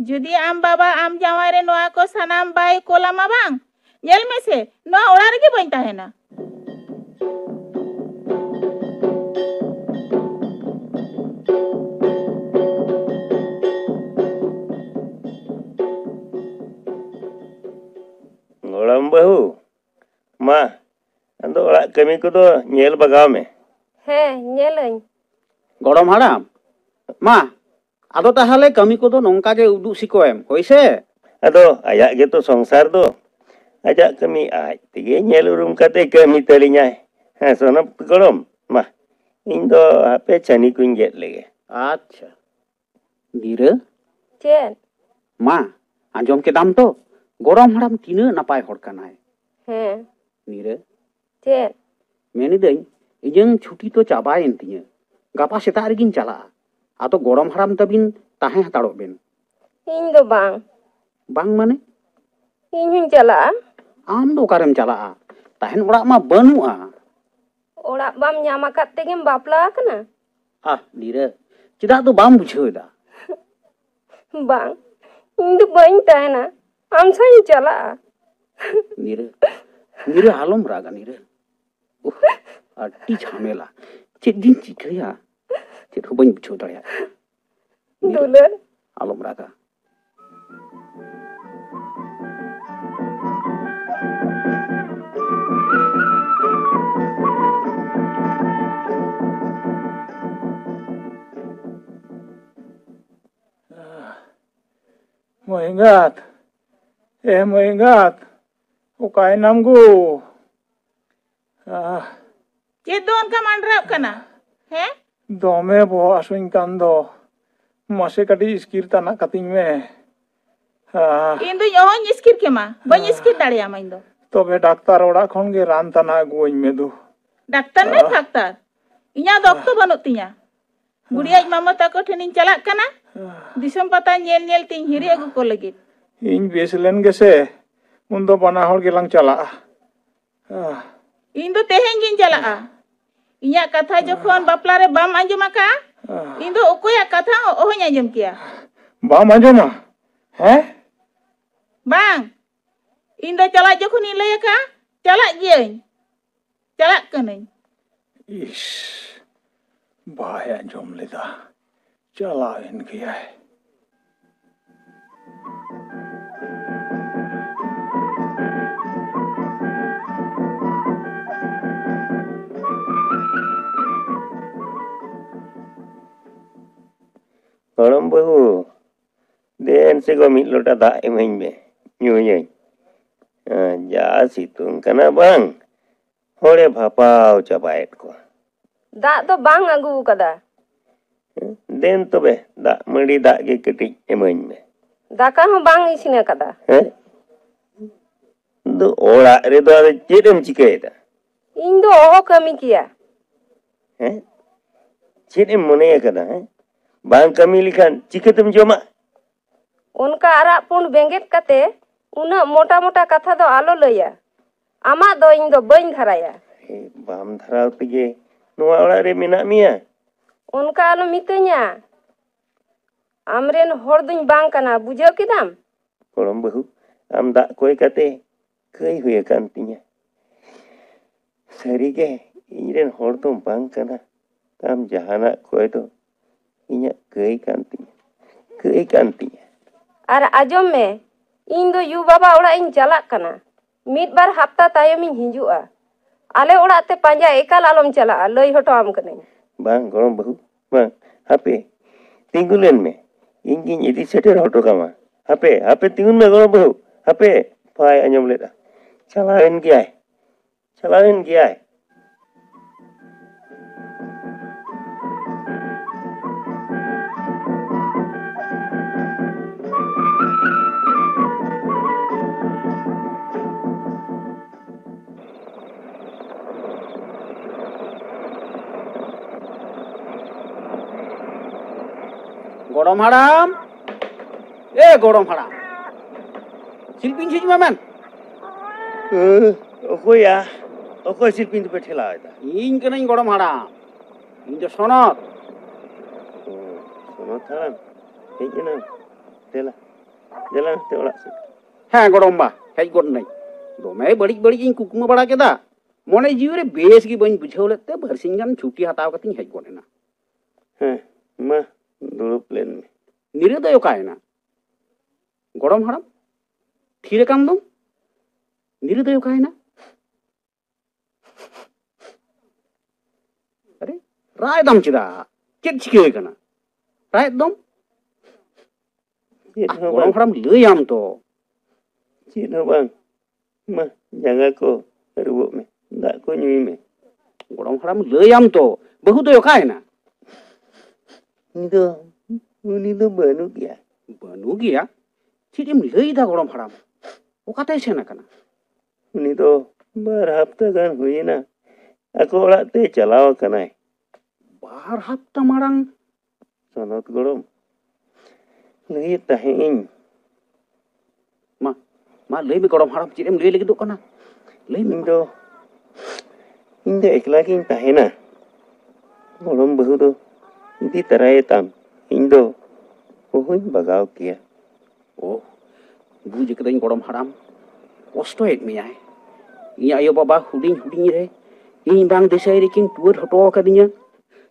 ᱡᱩᱫᱤ ᱟᱢ ᱵᱟᱵᱟ ᱟᱢ ᱡᱟᱶᱟᱭ ᱨᱮ ᱱᱚᱣᱟ ᱠᱚ ᱥᱟᱱᱟᱢ ᱵᱟᱭ ᱠᱳᱞᱟᱢᱟ ᱵᱟᱝ, ᱧᱮᱞ ᱢᱮᱥᱮ, ᱱᱚᱣᱟ ᱚᱲᱟᱜ ᱨᱮᱜᱮ ᱵᱟᱹᱧ ᱛᱟᱦᱮᱱᱟ᱾ ᱜᱚᱲᱚᱢ ᱵᱟᱹᱦᱩ, ᱢᱟ, ᱟᱫᱚ ᱚᱲᱟᱜ ᱠᱟᱹᱢᱤ ᱠᱚᱫᱚ ᱧᱮᱞ ᱵᱟᱜᱟᱣ ᱢᱮ᱾ ᱦᱮᱸ, ᱧᱮᱞᱟᱹᱧ᱾ ᱜᱚᱲᱚᱢ ᱦᱟᱲᱟᱢ, ᱢᱟ, ᱟᱫᱚ ᱛᱟᱦᱚᱞᱮ ᱠᱟᱹᱢᱤ ᱠᱚᱫᱚ ᱱᱚᱝᱠᱟ ᱜᱮ ᱩᱫᱩᱜ ᱥᱤᱠᱚᱭᱮᱢ, ᱦᱳᱭ ᱥᱮ? ᱟᱫᱚ ᱟᱭᱟᱜ ᱜᱮᱛᱚ ᱥᱚᱝᱥᱟᱨ ᱫᱚ, ᱟᱡᱟᱜ ᱠᱟᱹᱢᱤ ᱟᱡ ᱛᱮᱜᱮ ᱧᱮᱞ ᱩᱨᱩᱢ ᱠᱟᱛᱮ ᱠᱟᱹᱢᱤ ᱛᱟᱹᱞᱤᱧᱟᱭ᱾ ᱦᱮᱸ, ᱥᱚᱱᱚᱛ ᱜᱚᱲᱚᱢ, ᱢᱟ, ᱤᱧ ᱫᱚ ᱦᱟᱯᱮ ᱪᱷᱟᱹᱱᱤ ᱠᱚᱧ ᱜᱮᱫ ᱞᱮᱜᱮ᱾ ᱟᱪᱪᱷᱟ᱾ ᱜᱤᱨᱟᱹ? ᱪᱮᱫ? ᱢᱟ, ᱟᱸᱡᱚᱢ ᱠᱮᱫᱟᱢ ᱛᱚ, ᱜᱚᱲᱚᱢ ᱦᱟᱲᱟᱢ ᱛᱤᱱᱟᱹᱜ ᱱᱟᱯᱟᱭ ᱦᱚᱲ ᱠᱟᱱᱟᱭ᱾ ᱦᱮᱸ᱾ ᱱᱤᱨᱟᱹ᱾ ᱪᱮᱫ? ᱢᱮᱱᱤᱫᱟᱹᱧ, ᱤᱧᱟᱹᱝ ᱪᱷᱩᱴᱤ ᱛᱚ ᱪᱟᱵᱟᱭᱮᱱ ᱛᱤᱧᱟᱹ, ᱜᱟᱯᱟ ᱥᱮᱛᱟᱜ ᱨᱮᱜᱤᱧ ᱪᱟᱞᱟᱜᱼᱟ᱾ ᱟᱫᱚ ᱜᱚᱲᱚᱢ ᱦᱟᱲᱟᱢ ᱛᱟᱹᱵᱤᱱ ᱛᱟᱦᱮᱸ ᱦᱟᱛᱟᱲᱚᱜ ᱵᱮᱱ᱾ ᱤᱧ ᱫᱚ ᱵᱟᱝ᱾ ᱵᱟᱝ ᱢᱟᱱᱮ? ᱤᱧ ᱦᱚᱸᱧ ᱪᱟᱞᱟᱜᱼᱟ᱾ ᱟᱢ ᱫᱚ ᱚᱠᱟᱨᱮᱢ ᱪᱟᱞᱟᱜᱼᱟ? ᱛᱟᱦᱮᱱ ᱚᱲᱟᱜ ᱢᱟ ᱵᱟᱹᱱᱩᱜᱼᱟ᱾ ᱚᱲᱟᱜ ᱵᱟᱢ ᱧᱟᱢ ᱟᱠᱟᱫ ᱛᱮᱜᱮᱢ ᱵᱟᱯᱞᱟ ᱟᱠᱟᱱᱟ? ᱟᱦ, ᱱᱤᱨᱟᱹ, ᱪᱮᱫᱟᱜ ᱫᱚ ᱵᱟᱢ ᱵᱩᱡᱷᱟᱹᱣ ᱮᱫᱟ? ᱵᱟᱝ, ᱤᱧ ᱫᱚ ᱵᱟᱹᱧ ᱛᱟᱦᱮᱱᱟ, ᱟᱢ ᱥᱟᱶ ᱤᱧ ᱪᱟᱞᱟᱜᱼᱟ᱾ ᱱᱤᱨᱟᱹ, ᱱᱤᱨᱟᱹ, ᱟᱞᱚᱢ ᱨᱟᱜᱟ, ᱱᱤᱨᱟᱹ᱾ ᱩᱦ, ᱟᱹᱰᱤ ᱡᱷᱟᱢᱮᱞᱟ᱾ ᱪᱮᱫ ᱡᱤᱧ ᱪᱤᱠᱟᱹᱭᱟ? ᱪᱮᱫ ᱦᱚᱸ ᱵᱟᱹᱧ ᱵᱩᱡᱷᱟᱹᱣ ᱫᱟᱲᱮᱭᱟᱜ ᱠᱟᱱᱟ᱾ ᱱᱤᱨᱟᱹ, ᱫᱩᱞᱟᱹᱲ᱾ ᱟᱞᱚᱢ ᱨᱟᱜᱟ᱾ ᱢᱟᱹᱭ ᱮᱸᱜᱟᱛ, ᱮ ᱢᱟᱹᱭ ᱮᱸᱜᱟᱛ, ᱚᱠᱟᱭᱮᱱᱟᱢ ᱜᱳ? ᱟᱦ᱾ ᱪᱮᱫ ᱫᱚ ᱚᱱᱠᱟᱢ ᱟᱸᱰᱨᱟᱜ ᱠᱟᱱᱟ? ᱦᱮᱸ? ᱫᱚᱢᱮ ᱵᱚᱦᱚᱜ ᱦᱟᱹᱥᱩᱧ ᱠᱟᱱ ᱫᱚ᱾ ᱢᱟᱥᱮ ᱠᱟᱹᱴᱤᱡ ᱤᱥᱠᱤᱨ ᱛᱟᱱᱟᱜ ᱠᱟᱹᱛᱤᱧ ᱢᱮ᱾ ᱟᱦ᱾ ᱤᱧ ᱫᱩᱧ ᱚᱦᱚᱧ ᱤᱥᱠᱤᱨ ᱠᱮᱢᱟ, ᱵᱟᱹᱧ ᱤᱥᱠᱤᱨ ᱫᱟᱲᱮᱭᱟᱢᱟ ᱤᱧ ᱫᱚ᱾ ᱛᱚᱵᱮ ᱰᱟᱠᱛᱟᱨ ᱚᱲᱟᱜ ᱠᱷᱚᱱ ᱜᱮ ᱨᱟᱱ ᱛᱟᱱᱟᱜ ᱟᱹᱜᱩᱣᱟᱹᱧ ᱢᱮ ᱫᱩ᱾ ᱰᱟᱠᱛᱟᱨ ᱱᱟᱭ ᱯᱷᱟᱠᱛᱟᱨ, ᱤᱧᱟᱹᱜ ᱫᱚ ᱚᱠᱛᱚ ᱵᱟᱹᱱᱩᱜ ᱛᱤᱧᱟ᱾ ᱵᱩᱰᱤ ᱟᱡ ᱢᱟᱢᱟ ᱛᱟᱠᱚ ᱴᱷᱮᱱᱤᱧ ᱪᱟᱞᱟᱜ ᱠᱟᱱᱟ, ᱫᱤᱥᱚᱢ ᱯᱟᱛᱟ ᱧᱮᱞ ᱧᱮᱞ ᱛᱤᱧ ᱦᱤᱨᱤ ᱟᱹᱜᱩ ᱠᱚ ᱞᱟᱹᱜᱤᱫ᱾ ᱤᱧ ᱵᱮᱥ ᱞᱮᱱ ᱜᱮᱥᱮ, ᱩᱱᱫᱚ ᱵᱟᱱᱟ ᱦᱚᱲ ᱜᱮᱞᱟᱝ ᱪᱟᱞᱟᱜᱼᱟ᱾ ᱤᱧ ᱫᱚ ᱛᱮᱦᱮᱧ ᱜᱤᱧ ᱪᱟᱞᱟᱜᱼᱟ᱾ ᱤᱧᱟᱹᱜ ᱠᱟᱛᱷᱟ ᱡᱚᱠᱷᱚᱱ ᱵᱟᱯᱞᱟ ᱨᱮ ᱵᱟᱢ ᱟᱸᱡᱚᱢ ᱟᱠᱟᱫᱼᱟ, ᱤᱧ ᱫᱚ ᱚᱠᱚᱭᱟᱜ ᱠᱟᱛᱷᱟ ᱦᱚᱸ ᱚᱦᱚᱧ ᱟᱸᱡᱚᱢ ᱠᱮᱭᱟ᱾ ᱵᱟᱢ ᱟᱸᱡᱚᱢᱟ? ᱦᱮᱸ? ᱵᱟᱝ, ᱤᱧ ᱫᱚ ᱪᱟᱞᱟᱜ ᱡᱚᱠᱷᱚᱱᱤᱧ ᱞᱟᱹᱭ ᱟᱠᱟᱫᱼᱟ, ᱪᱟᱞᱟᱜ ᱜᱤᱭᱟᱹᱧ, ᱪᱟᱞᱟᱜ ᱠᱟᱹᱱᱟᱹᱧ᱾ ᱤᱥ, ᱵᱟᱭ ᱟᱸᱡᱚᱢ ᱞᱮᱫᱟ, ᱪᱟᱞᱟᱣᱮᱱ ᱜᱮᱭᱟᱭ᱾ ᱜᱚᱲᱚᱢ ᱵᱟᱹᱦᱩ, ᱫᱮᱱ ᱥᱮ ᱜᱚ, ᱢᱤᱫ ᱞᱚᱴᱟ ᱫᱟᱜ ᱤᱢᱟᱹᱧ ᱢᱮ, ᱧᱩᱭᱟᱹᱧ᱾ ᱡᱟ ᱥᱤᱛᱩᱝ ᱠᱟᱱᱟ ᱵᱟᱝ, ᱦᱚᱲᱮ ᱵᱷᱟᱯᱟᱣ ᱪᱟᱵᱟᱭᱮᱫ ᱠᱚᱣᱟ᱾ ᱫᱟᱜ ᱫᱚ ᱵᱟᱝ ᱟᱹᱜᱩ ᱟᱠᱟᱫᱟ᱾ ᱦᱮᱸ? ᱫᱮᱱ ᱛᱚᱵᱮ, ᱫᱟᱜ ᱢᱟᱹᱰᱤ ᱫᱟᱜ ᱜᱮ ᱠᱟᱹᱴᱤᱡ ᱤᱢᱟᱹᱧ ᱢᱮ᱾ ᱫᱟᱠᱟ ᱦᱚᱸ ᱵᱟᱝ ᱤᱥᱤᱱ ᱟᱠᱟᱫᱟ᱾ ᱦᱮᱸ? ᱫᱚ ᱚᱲᱟᱜ ᱨᱮᱫᱚ ᱟᱫᱚ ᱪᱮᱫ ᱮᱢ ᱪᱤᱠᱟᱹᱭᱮᱫᱟ? ᱤᱧ ᱫᱚ ᱚᱦᱚ ᱠᱟᱹᱢᱤ ᱠᱮᱭᱟ᱾ ᱦᱮᱸ? ᱪᱮᱫ ᱮᱢ ᱢᱚᱱᱮ ᱟᱠᱟᱫᱟ, ᱦᱮᱸ? ᱵᱟᱝ ᱠᱟᱹᱢᱤ ᱞᱮᱠᱷᱟᱱ ᱪᱤᱠᱟᱹᱛᱮᱢ ᱡᱚᱢᱟ? ᱚᱱᱠᱟ ᱟᱨᱟᱜ ᱯᱩᱸᱰ ᱵᱮᱸᱜᱮᱫ ᱠᱟᱛᱮ ᱩᱱᱟᱹᱜ ᱢᱚᱴᱟ ᱢᱚᱴᱟ ᱠᱟᱛᱷᱟ ᱫᱚ ᱟᱞᱚ ᱞᱟᱹᱭᱟ᱾ ᱟᱢᱟᱜ ᱫᱚ ᱤᱧ ᱫᱚ ᱵᱟᱹᱧ ᱫᱷᱟᱨᱟᱭᱟ᱾ ᱮ, ᱵᱟᱢ ᱫᱷᱟᱨᱟᱣ ᱛᱮᱜᱮ ᱱᱚᱣᱟ ᱚᱲᱟᱜ ᱨᱮ ᱢᱮᱱᱟᱜ ᱢᱮᱭᱟ᱾ ᱚᱱᱠᱟ ᱟᱞᱚᱢ ᱢᱤᱛᱟᱹᱧᱟ᱾ ᱟᱢᱨᱮᱱ ᱦᱚᱲ ᱫᱩᱧ ᱵᱟᱝ ᱠᱟᱱᱟ, ᱵᱩᱡᱷᱟᱹᱣ ᱠᱮᱫᱟᱢ? ᱜᱚᱲᱚᱢ ᱵᱟᱹᱦᱩ, ᱟᱢ ᱫᱟᱜ ᱠᱚᱭ ᱠᱟᱛᱮ ᱠᱟᱹᱭ ᱦᱩᱭ ᱟᱠᱟᱱ ᱛᱤᱧᱟ᱾ ᱥᱟᱹᱨᱤᱜᱮ, ᱤᱧᱨᱮᱱ ᱦᱚᱲ ᱫᱚᱢ ᱵᱟᱝ ᱠᱟᱱᱟ᱾ ᱟᱢ ᱡᱟᱦᱟᱱᱟᱜ ᱠᱚᱭ ᱫᱚ ᱤᱧᱟᱹᱜ ᱠᱟᱹᱭ ᱠᱟᱱ ᱛᱤᱧᱟ, ᱠᱟᱹᱭ ᱠᱟᱱ ᱛᱤᱧᱟ᱾ ᱟᱨ ᱟᱸᱡᱚᱢ ᱢᱮ, ᱤᱧ ᱫᱚ ᱭᱩ ᱵᱟᱵᱟ ᱚᱲᱟᱜ ᱤᱧ ᱪᱟᱞᱟᱜ ᱠᱟᱱᱟ᱾ ᱢᱤᱫ ᱵᱟᱨ ᱦᱟᱯᱛᱟ ᱛᱟᱭᱚᱢᱤᱧ ᱦᱤᱡᱩᱜᱼᱟ᱾ ᱟᱞᱮ ᱚᱲᱟᱜ ᱛᱮ ᱯᱟᱸᱡᱟ ᱮᱠᱟᱞ ᱟᱞᱚᱢ ᱪᱟᱞᱟᱜᱼᱟ, ᱞᱟᱹᱭ ᱦᱚᱴᱚ ᱟᱢ ᱠᱟᱹᱱᱟᱹᱧ᱾ ᱵᱟᱝ, ᱜᱚᱲᱚᱢ ᱵᱟᱹᱦᱩ, ᱵᱟᱝ, ᱦᱟᱯᱮ, ᱛᱤᱸᱜᱩ ᱞᱮᱱ ᱢᱮ, ᱤᱧ ᱜᱤᱧ ᱤᱫᱤ ᱥᱮᱴᱮᱨ ᱦᱚᱴᱚ ᱠᱟᱢᱟ᱾ ᱦᱟᱯᱮ, ᱦᱟᱯᱮ, ᱛᱤᱸᱜᱩᱱ ᱢᱮ ᱜᱚᱲᱚᱢ ᱵᱟᱹᱦᱩ, ᱦᱟᱯᱮ, ᱵᱟᱭ ᱟᱸᱡᱚᱢ ᱞᱮᱫᱟ᱾ ᱪᱟᱞᱟᱣᱮᱱ ᱜᱮᱭᱟᱭ, ᱪᱟᱞᱟᱣᱮᱱ ᱜᱮᱭᱟᱭ᱾ ᱜᱚᱲᱚᱢ ᱦᱟᱲᱟᱢ, ᱮ ᱜᱚᱲᱚᱢ ᱦᱟᱲᱟᱢ, ᱥᱤᱞᱯᱤᱧ ᱡᱷᱤᱡ ᱢᱮ ᱢᱮᱱ᱾ ᱚᱠᱚᱭᱟ? ᱚᱠᱚᱭ ᱥᱤᱞᱯᱤᱧ ᱫᱚᱯᱮ ᱴᱷᱮᱞᱟᱣ ᱮᱫᱟ? ᱤᱧ ᱠᱟᱹᱱᱟᱹᱧ ᱜᱚᱲᱚᱢ ᱦᱟᱲᱟᱢ, ᱤᱧ ᱫᱚ ᱥᱚᱱᱚᱛ᱾ ᱚ, ᱥᱚᱱᱚᱛ ᱦᱟᱲᱟᱢ, ᱦᱮᱡ ᱮᱱᱟᱢ? ᱫᱮᱞᱟ, ᱫᱮᱞᱟ ᱱᱚᱛᱮ ᱚᱲᱟᱜ ᱥᱮᱫ᱾ ᱦᱮᱸ ᱜᱚᱲᱚᱢ ᱵᱟ, ᱦᱮᱡ ᱜᱚᱫ ᱱᱟᱹᱧ᱾ ᱫᱚᱢᱮ ᱵᱟᱹᱲᱤᱡ ᱵᱟᱹᱲᱤᱡ ᱤᱧ ᱠᱩᱠᱢᱩ ᱵᱟᱲᱟ ᱠᱮᱫᱟ, ᱢᱚᱱᱮ ᱡᱤᱣᱤ ᱨᱮ ᱵᱮᱥ ᱜᱮ ᱵᱟᱹᱧ ᱵᱩᱡᱷᱟᱹᱣ ᱞᱮᱫ ᱛᱮ ᱵᱟᱨᱥᱤᱧ ᱜᱟᱱ ᱪᱷᱩᱴᱤ ᱦᱟᱛᱟᱣ ᱠᱟᱛᱮᱧ ᱦᱮᱡ ᱜᱚᱫ ᱮᱱᱟ᱾ ᱦᱮᱸ, ᱢᱟ ᱫᱩᱲᱩᱵ ᱞᱮᱱ ᱢᱮ᱾ ᱱᱤᱨᱟᱹ ᱫᱚᱭ ᱚᱠᱟᱭᱮᱱᱟ? ᱜᱚᱲᱚᱢ ᱦᱟᱲᱟᱢ, ᱛᱷᱤᱨ ᱟᱠᱟᱱ ᱫᱚᱢ? ᱱᱤᱨᱟᱹ ᱫᱚᱭ ᱚᱠᱟᱭᱮᱱᱟ? ᱟᱨᱮ, ᱨᱟᱜ ᱮᱫᱟᱢ ᱪᱮᱫᱟᱜ? ᱪᱮᱫ ᱪᱤᱠᱟᱹ ᱟᱠᱟᱱᱟ? ᱨᱟᱜ ᱮᱫ ᱫᱚᱢ? ᱪᱮᱫ ᱟᱦ, ᱦᱚᱸ ᱜᱚᱲᱚᱢ ᱵᱟᱝ᱾ ᱦᱟᱲᱟᱢ, ᱞᱟᱹᱭᱟᱢ ᱛᱚ᱾ ᱪᱮᱫ ᱦᱚᱸ ᱵᱟᱝ᱾ ᱢᱟ, ᱡᱟᱸᱜᱟ ᱠᱚ ᱟᱹᱨᱩᱵᱚᱜ ᱢᱮ, ᱫᱟᱜ ᱠᱚ ᱧᱩᱭ ᱢᱮ᱾ ᱜᱚᱲᱚᱢ ᱦᱟᱲᱟᱢ, ᱞᱟᱹᱭᱟᱢ ᱛᱚ, ᱵᱟᱹᱦᱩ ᱫᱚᱭ ᱚᱠᱟᱭᱮᱱᱟ? ᱩᱱᱤ ᱫᱚ, ᱩᱱᱤ ᱫᱚ ᱵᱟᱹᱱᱩᱜ ᱜᱮᱭᱟ᱾ ᱵᱟᱹᱱᱩᱜ ᱜᱮᱭᱟ? ᱪᱮᱫ ᱮᱢ ᱞᱟᱹᱭ ᱮᱫᱟ ᱜᱚᱲᱚᱢ ᱦᱟᱲᱟᱢ? ᱚᱠᱟᱛᱮᱭ ᱥᱮᱱ ᱟᱠᱟᱱᱟ? ᱩᱱᱤ ᱫᱚ ᱵᱟᱨ ᱦᱟᱯᱛᱟ ᱜᱟᱱ ᱦᱩᱭᱮᱱᱟ, ᱟᱠᱚ ᱚᱲᱟᱜ ᱛᱮ ᱪᱟᱞᱟᱣ ᱟᱠᱟᱱᱟᱭ᱾ ᱵᱟᱨ ᱦᱟᱯᱛᱟ ᱢᱟᱲᱟᱝ? ᱥᱚᱱᱚᱛ ᱜᱚᱲᱚᱢ, ᱞᱟᱹᱭᱮᱫ ᱛᱟᱦᱮᱸᱫ ᱤᱧ᱾ ᱢᱟ, ᱢᱟ ᱞᱟᱹᱭ ᱢᱮ ᱜᱚᱲᱚᱢ ᱦᱟᱲᱟᱢ, ᱪᱮᱫ ᱮᱢ ᱞᱟᱹᱭ ᱞᱟᱹᱜᱤᱫᱚᱜ ᱠᱟᱱᱟ? ᱞᱟᱹᱭ ᱢᱮ᱾ ᱤᱧ ᱫᱚ, ᱤᱧ ᱫᱚ ᱮᱠᱞᱟ ᱜᱤᱧ ᱛᱟᱦᱮᱱᱟ᱾ ᱜᱚᱲᱚᱢ ᱵᱟᱹᱦᱩ ᱫᱚ ᱤᱫᱤ ᱛᱟᱨᱟᱭᱮ ᱛᱟᱢ, ᱤᱧ ᱫᱚ ᱚᱦᱚᱧ ᱵᱟᱜᱟᱣ ᱠᱮᱭᱟ᱾ ᱳ, ᱵᱩᱡᱽ ᱠᱟᱹᱫᱟᱹᱧ ᱜᱚᱲᱚᱢ ᱦᱟᱲᱟᱢ, ᱠᱚᱥᱴᱚᱭᱮᱫ ᱢᱮᱭᱟᱭ᱾ ᱤᱧ ᱟᱭᱳ ᱵᱟᱵᱟ ᱦᱩᱰᱤᱧ ᱦᱩᱰᱤᱧ ᱨᱮ ᱤᱧ ᱵᱟᱝ ᱫᱤᱥᱟᱹᱭ ᱨᱮᱠᱤᱱ ᱴᱩᱣᱟᱹᱨ ᱦᱚᱴᱚ ᱟᱠᱟᱫᱤᱧᱟ᱾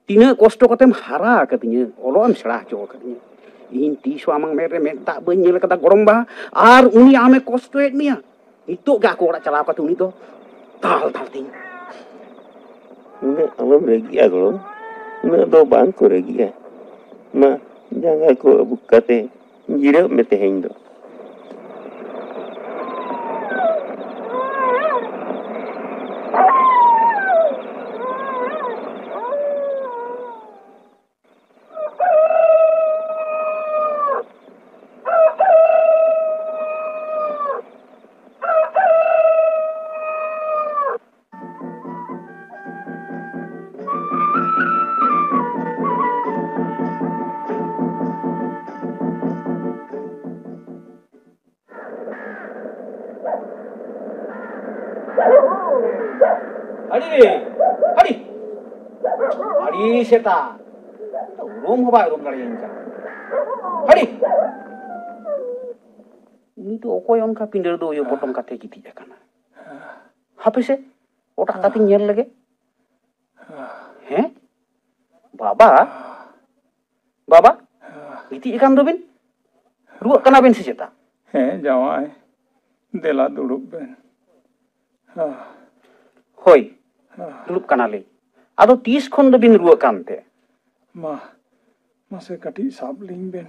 ᱛᱤᱱᱟᱹᱜ ᱠᱚᱥᱴᱚ ᱠᱟᱛᱮᱢ ᱦᱟᱨᱟ ᱟᱠᱟᱫᱤᱧᱟ, ᱚᱞᱚᱜ ᱮᱢ ᱥᱮᱬᱟ ᱦᱚᱪᱚ ᱟᱠᱟᱫᱤᱧᱟ᱾ ᱤᱧ ᱛᱤᱥ ᱦᱚᱸ ᱟᱢᱟᱜ ᱢᱮᱫ ᱨᱮ ᱢᱮᱫ ᱫᱟᱜ ᱵᱟᱹᱧ ᱧᱮᱞ ᱟᱠᱟᱫᱟ ᱜᱚᱲᱚᱢ ᱵᱟ, ᱟᱨ ᱩᱱᱤ ᱟᱢᱮ ᱠᱚᱥᱴᱚᱭᱮᱫ ᱢᱮᱭᱟ᱾ ᱱᱤᱛᱚᱜ ᱜᱮ ᱟᱠᱚ ᱚᱲᱟᱜ ᱪᱟᱞᱟᱣ ᱠᱟᱛᱮ ᱩᱱᱤ ᱫᱚ ᱫᱟᱞ ᱫᱟᱞ ᱛᱤᱧ᱾ ᱩᱱᱟᱹᱜ ᱟᱞᱚᱢ ᱨᱟᱹᱜᱤᱜᱼᱟ ᱜᱚᱲᱚᱢ, ᱩᱱᱟᱹᱜ ᱫᱚ ᱵᱟᱝ ᱠᱚ ᱨᱟᱹᱜᱤᱜᱼᱟ᱾ ᱢᱟ, ᱡᱟᱸᱜᱟ ᱠᱚ ᱟᱹᱵᱩᱠ ᱠᱟᱛᱮ ᱡᱤᱨᱟᱹᱜ ᱢᱮ ᱛᱮᱦᱮᱧ ᱫᱚ᱾ ᱟᱹᱰᱤ, ᱟᱹᱰᱤ, ᱟᱹᱰᱤ ᱥᱮᱛᱟ᱾ ᱩᱨᱩᱢ ᱦᱚᱸ ᱵᱟᱭ ᱩᱨᱩᱢ ᱫᱟᱲᱮᱭᱟᱹᱧ ᱠᱟᱱᱟ᱾ ᱟᱹᱰᱤ᱾ ᱩᱱᱤ ᱫᱚ ᱚᱠᱚᱭ ᱚᱱᱠᱟ ᱯᱤᱸᱰᱟᱹ ᱫᱚ ᱩᱭᱩ ᱯᱚᱴᱚᱢ ᱠᱟᱛᱮ ᱜᱤᱛᱤᱡ ᱟᱠᱟᱱᱟ? ᱦᱟᱯᱮ ᱥᱮ, ᱚᱴᱟᱜ ᱠᱟᱛᱮᱧ ᱧᱮᱞ ᱞᱮᱜᱮ᱾ ᱦᱮᱸ? ᱵᱟᱵᱟ? ᱵᱟᱵᱟ? ᱜᱤᱛᱤᱡ ᱟᱠᱟᱱ ᱫᱚᱵᱤᱱ? ᱨᱩᱣᱟᱹᱜ ᱠᱟᱱᱟ ᱵᱤᱱ ᱥᱮ ᱪᱮᱛᱟ? ᱦᱮᱸ ᱡᱟᱶᱟᱭ, ᱫᱮᱞᱟ ᱫᱩᱲᱩᱵ ᱵᱮᱱ᱾ ᱦᱳᱭ, ᱫᱩᱲᱩᱵ ᱠᱟᱱᱟᱞᱤᱧ᱾ ᱟᱫᱚ ᱛᱤᱥ ᱠᱷᱚᱱ ᱫᱚᱵᱤᱱ ᱨᱩᱣᱟᱹᱜ ᱠᱟᱱᱛᱮ? ᱢᱟ, ᱢᱟᱥᱮ ᱠᱟᱹᱴᱤᱡ ᱥᱟᱵ ᱞᱤᱧ ᱵᱮᱱ,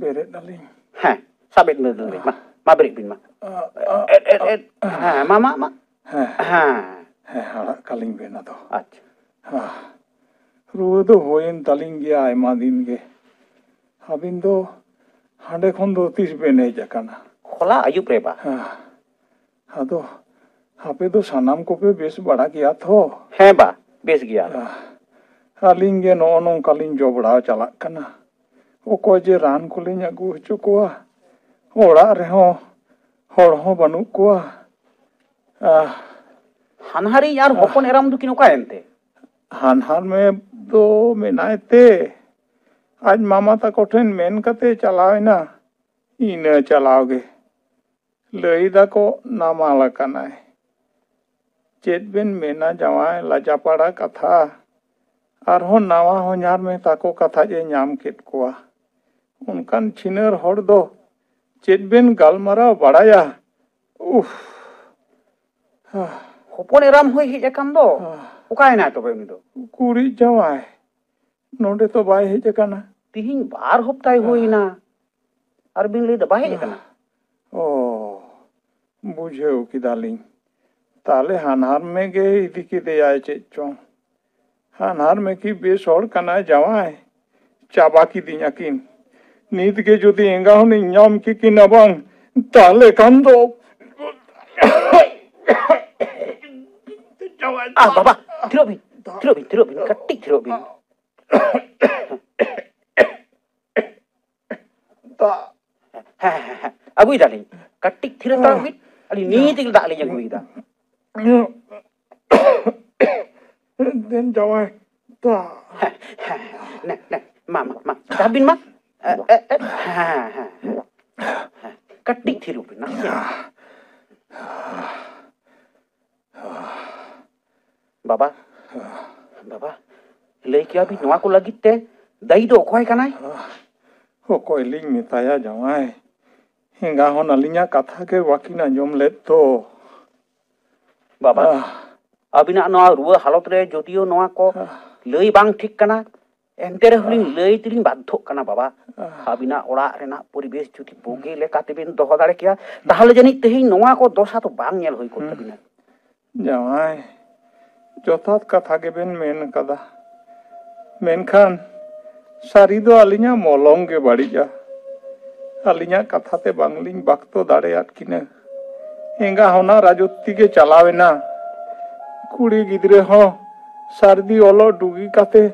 ᱵᱮᱨᱮᱫ ᱟᱹᱞᱤᱧ᱾ ᱦᱮᱸ, ᱥᱟᱵᱮᱫ ᱵᱮᱱᱟᱞᱤᱧ᱾ ᱢᱟ, ᱢᱟ ᱵᱮᱨᱮᱫ ᱵᱤᱱ ᱢᱟ᱾ ᱟ, ᱟ, ᱮᱫ, ᱮᱫ, ᱟ, ᱮᱫ᱾ ᱟ᱾ ᱦᱮᱸ, ᱢᱟ, ᱢᱟ, ᱢᱟ᱾ ᱦᱮᱸ᱾ ᱦᱮᱸ᱾ ᱦᱮᱸ, ᱟᱲᱟᱜ ᱠᱟᱹᱞᱤᱧ ᱵᱮᱱ ᱟᱫᱚ᱾ ᱟᱪᱪᱷᱟ᱾ ᱦᱮᱸ᱾ ᱨᱩᱣᱟᱹ ᱫᱚ ᱦᱩᱭᱮᱱ ᱛᱟᱹᱞᱤᱧ ᱜᱮᱭᱟ ᱟᱭᱢᱟ ᱫᱤᱱ ᱜᱮ᱾ ᱟᱹᱵᱤᱱ ᱫᱚ ᱦᱟᱸᱰᱮ ᱠᱷᱚᱱ ᱫᱚ ᱛᱤᱥ ᱵᱮᱱ ᱦᱮᱡ ᱟᱠᱟᱱᱟ? ᱦᱚᱞᱟ ᱟᱹᱭᱩᱵ ᱨᱮ ᱵᱟ᱾ ᱦᱮᱸ᱾ ᱟᱫᱚ ᱟᱯᱮ ᱫᱚ ᱥᱟᱱᱟᱢ ᱠᱚᱯᱮ ᱵᱮᱥ ᱵᱟᱲᱟ ᱜᱮᱭᱟ ᱛᱚ? ᱦᱮᱸ ᱵᱟ, ᱵᱮᱥ ᱜᱮᱭᱟ᱾ ᱟᱦ, ᱟᱹᱞᱤᱧ ᱜᱮ ᱱᱚᱜᱼᱚ ᱱᱚᱝᱠᱟ ᱞᱤᱧ ᱡᱚᱵᱽᱲᱟᱣ ᱪᱟᱞᱟᱜ ᱠᱟᱱᱟ᱾ ᱚᱠᱚᱭ ᱡᱮ ᱨᱟᱱ ᱠᱚᱞᱤᱧ ᱟᱹᱜᱩ ᱦᱚᱪᱚ ᱠᱚᱣᱟ, ᱚᱲᱟᱜ ᱨᱮᱦᱚᱸ ᱦᱚᱲ ᱦᱚᱸ ᱵᱟᱹᱱᱩᱜ ᱠᱚᱣᱟ᱾ ᱟᱦ᱾ ᱦᱟᱱᱦᱟᱨᱤᱧ ᱟᱨ ᱦᱚᱯᱚᱱ ᱮᱨᱟᱢ ᱫᱚᱠᱤᱱ ᱚᱠᱟᱭᱮᱱ ᱛᱮ? ᱦᱟᱱᱦᱟᱨ ᱢᱮ ᱫᱚ ᱢᱮᱱᱟᱭ ᱛᱮ, ᱟᱡ ᱢᱟᱢᱟ ᱛᱟᱠᱚ ᱴᱷᱮᱱ ᱢᱮᱱ ᱠᱟᱛᱮ ᱪᱟᱞᱟᱣ ᱮᱱᱟ᱾ ᱤᱱᱟᱹ ᱪᱟᱞᱟᱣ ᱜᱮ᱾ ᱞᱟᱹᱭ ᱫᱟᱠᱚ ᱱᱟᱢᱟᱞ ᱟᱠᱟᱱᱟᱭ᱾ ᱪᱮᱫ ᱵᱮᱱ ᱢᱮᱱᱟ ᱡᱟᱶᱟᱭ, ᱞᱟᱡᱟᱯᱟᱲᱟ ᱠᱟᱛᱷᱟ᱾ ᱟᱨᱦᱚᱸ ᱱᱟᱣᱟ ᱦᱚᱧᱦᱟᱨ ᱢᱮ ᱛᱟᱠᱚ ᱠᱟᱛᱷᱟ ᱡᱮ ᱧᱟᱢ ᱠᱮᱫ ᱠᱚᱣᱟ᱾ ᱚᱱᱠᱟᱱ ᱪᱷᱤᱱᱟᱹᱨ ᱦᱚᱲ ᱫᱚ ᱪᱮᱫ ᱵᱮᱱ ᱜᱟᱞᱢᱟᱨᱟᱣ ᱵᱟᱲᱟᱭᱟ? ᱩᱯᱷ᱾ ᱦᱚᱯᱚᱱ ᱮᱨᱟᱢ ᱦᱚᱸᱭ ᱦᱮᱡ ᱟᱠᱟᱱ ᱫᱚ᱾ ᱚᱠᱟᱭᱮᱱᱟᱭ ᱛᱚᱵᱮ ᱩᱱᱤ ᱫᱚ? ᱠᱩᱲᱤ ᱡᱟᱶᱟᱭ, ᱱᱚᱰᱮ ᱛᱚ ᱵᱟᱭ ᱦᱮᱡ ᱟᱠᱟᱱᱟ᱾ ᱛᱤᱦᱤᱧ ᱵᱟᱨ ᱦᱚᱯᱛᱟᱭ ᱦᱩᱭ ᱮᱱᱟ᱾ ᱟᱨ ᱵᱤᱱ ᱞᱟᱹᱭ ᱫᱟ ᱵᱟᱭ ᱦᱮᱡ ᱟᱠᱟᱱᱟ? ᱚ, ᱵᱩᱡᱷᱟᱹᱣ ᱠᱮᱫᱟᱞᱤᱧ᱾ ᱛᱟᱦᱞᱮ ᱦᱟᱱᱦᱟᱨ ᱢᱮ ᱜᱮ ᱤᱫᱤ ᱠᱮᱫᱮᱭᱟᱭ ᱪᱮᱫ ᱪᱚᱝ᱾ ᱦᱟᱱᱦᱟᱨ ᱢᱮ ᱠᱤ ᱵᱮᱥ ᱦᱚᱲ ᱠᱟᱱᱟᱭ ᱡᱟᱶᱟᱭ? ᱪᱟᱵᱟ ᱠᱤᱫᱤᱧᱟ ᱠᱤᱱ᱾ ᱱᱤᱛ ᱜᱮ ᱡᱩᱫᱤ ᱮᱸᱜᱟ ᱦᱚᱱᱤᱧ ᱧᱟᱢ ᱠᱮᱠᱤᱱᱟ ᱵᱟᱝ, ᱛᱟᱦᱞᱮ ᱠᱷᱟᱱ ᱫᱚ᱾ ᱟᱦ, ᱵᱟᱵᱟ, ᱛᱷᱤᱨᱚᱜ ᱵᱤᱱ, ᱛᱷᱤᱨᱚᱜ ᱵᱤᱱ, ᱛᱷᱤᱨᱚᱜ ᱵᱤᱱ, ᱠᱟᱹᱴᱤᱡ ᱛᱷᱤᱨᱚᱜ ᱵᱤᱱ᱾ ᱫᱟᱜ᱾ ᱦᱮᱸ, ᱦᱮᱸ, ᱦᱮᱸ, ᱟᱹᱜᱩᱭ ᱫᱟᱞᱤᱧ᱾ ᱠᱟᱹᱴᱤᱡ ᱛᱷᱤᱨ ᱦᱟᱛᱟᱲᱚᱜ ᱵᱤᱱ, ᱟᱹᱞᱤᱧ ᱱᱤᱛ ᱜᱮ ᱫᱟᱜ ᱞᱤᱧ ᱟᱹᱜᱩᱭᱮᱫᱟ᱾ ᱫᱮᱱ ᱡᱟᱶᱟᱭ, ᱫᱟᱜ᱾ ᱦᱮᱸ, ᱦᱮᱸ, ᱦᱮᱸ, ᱱᱮ, ᱱᱮ, ᱢᱟ, ᱢᱟ, ᱢᱟ, ᱪᱟ ᱵᱤᱱ ᱢᱟ᱾ ᱮ, ᱮ, ᱮ, ᱦᱮᱸ, ᱦᱮᱸ, ᱦᱮᱸ, ᱦᱮᱸ, ᱠᱟᱹᱴᱤᱡ ᱛᱷᱤᱨᱚᱜ ᱵᱤᱱ, ᱱᱟᱥᱮ᱾ ᱵᱟᱵᱟ, ᱵᱟᱵᱟ, ᱞᱟᱹᱭ ᱠᱮᱭᱟ ᱵᱤᱱ ᱱᱚᱣᱟ ᱠᱚ ᱞᱟᱹᱜᱤᱫ ᱛᱮ ᱫᱟᱹᱭᱤ ᱫᱚ ᱚᱠᱚᱭ ᱠᱟᱱᱟᱭ? ᱚᱠᱚᱭ ᱞᱤᱧ ᱢᱮᱛᱟᱭᱟ ᱡᱟᱶᱟᱭ? ᱮᱸᱜᱟ ᱦᱚᱸ ᱟᱹᱞᱤᱧᱟᱜ ᱠᱟᱛᱷᱟ ᱜᱮ ᱵᱟᱹᱠᱤᱱ ᱟᱸᱡᱚᱢ ᱞᱮᱫ ᱫᱚ᱾ ᱵᱟᱵᱟ, ᱟᱦ᱾ ᱟᱹᱵᱤᱱᱟᱜ ᱱᱚᱣᱟ ᱨᱩᱣᱟᱹ ᱦᱟᱞᱚᱛ ᱨᱮ ᱡᱚᱫᱤᱭᱳ ᱱᱚᱣᱟ ᱠᱚ ᱟᱦ᱾ ᱞᱟᱹᱭ ᱵᱟᱝ ᱴᱷᱤᱠ ᱠᱟᱱᱟ, ᱮᱱᱛᱮ ᱨᱮᱦᱚᱸ ᱞᱤᱧ ᱟᱦ᱾ ᱞᱟᱹᱭ ᱛᱮᱞᱤᱧ ᱵᱟᱫᱽᱫᱷᱚᱜ ᱠᱟᱱᱟ ᱵᱟᱵᱟ᱾ ᱟᱦ᱾ ᱟᱹᱵᱤᱱᱟᱜ ᱚᱲᱟᱜ ᱨᱮᱱᱟᱜ ᱯᱚᱨᱤᱵᱮᱥ ᱡᱩᱫᱤ ᱵᱩᱜᱤ ᱞᱮᱠᱟ ᱛᱮᱵᱤᱱ ᱫᱚᱦᱚ ᱫᱟᱲᱮ ᱠᱮᱭᱟ, ᱛᱟᱦᱚᱞᱮ ᱡᱟᱹᱱᱤᱡ ᱛᱮᱦᱮᱧ ᱱᱚᱣᱟ ᱠᱚ ᱫᱚᱥᱟ ᱫᱚ ᱵᱟᱝ ᱧᱮᱞ ᱦᱩᱭ ᱠᱚᱜ ᱦᱩᱸ᱾ ᱛᱟᱹᱵᱤᱱᱟ᱾ ᱡᱟᱶᱟᱭ, ᱡᱚᱛᱷᱟᱛ ᱠᱟᱛᱷᱟ ᱜᱮᱵᱮᱱ ᱢᱮᱱ ᱠᱟᱫᱟ᱾ ᱢᱮᱱᱠᱷᱟᱱ ᱥᱟᱹᱨᱤ ᱫᱚ ᱟᱹᱞᱤᱧᱟᱜ ᱢᱚᱞᱚᱝ ᱜᱮ ᱵᱟᱹᱲᱤᱡᱼᱟ᱾ ᱟᱹᱞᱤᱧᱟᱜ ᱠᱟᱛᱷᱟ ᱛᱮ ᱵᱟᱝᱞᱤᱧ ᱵᱟᱠᱛᱚ ᱫᱟᱲᱮᱭᱟᱫ ᱠᱤᱱᱟᱹ᱾ ᱮᱸᱜᱟ ᱦᱚᱱᱟ ᱨᱟᱡᱚᱛᱤ ᱜᱮ ᱪᱟᱞᱟᱣ ᱮᱱᱟ᱾ ᱠᱩᱲᱤ ᱜᱤᱫᱽᱨᱟᱹ ᱦᱚᱸ ᱥᱟᱹᱨᱫᱤ ᱚᱞᱚᱜ ᱰᱩᱜᱤ ᱠᱟᱛᱮ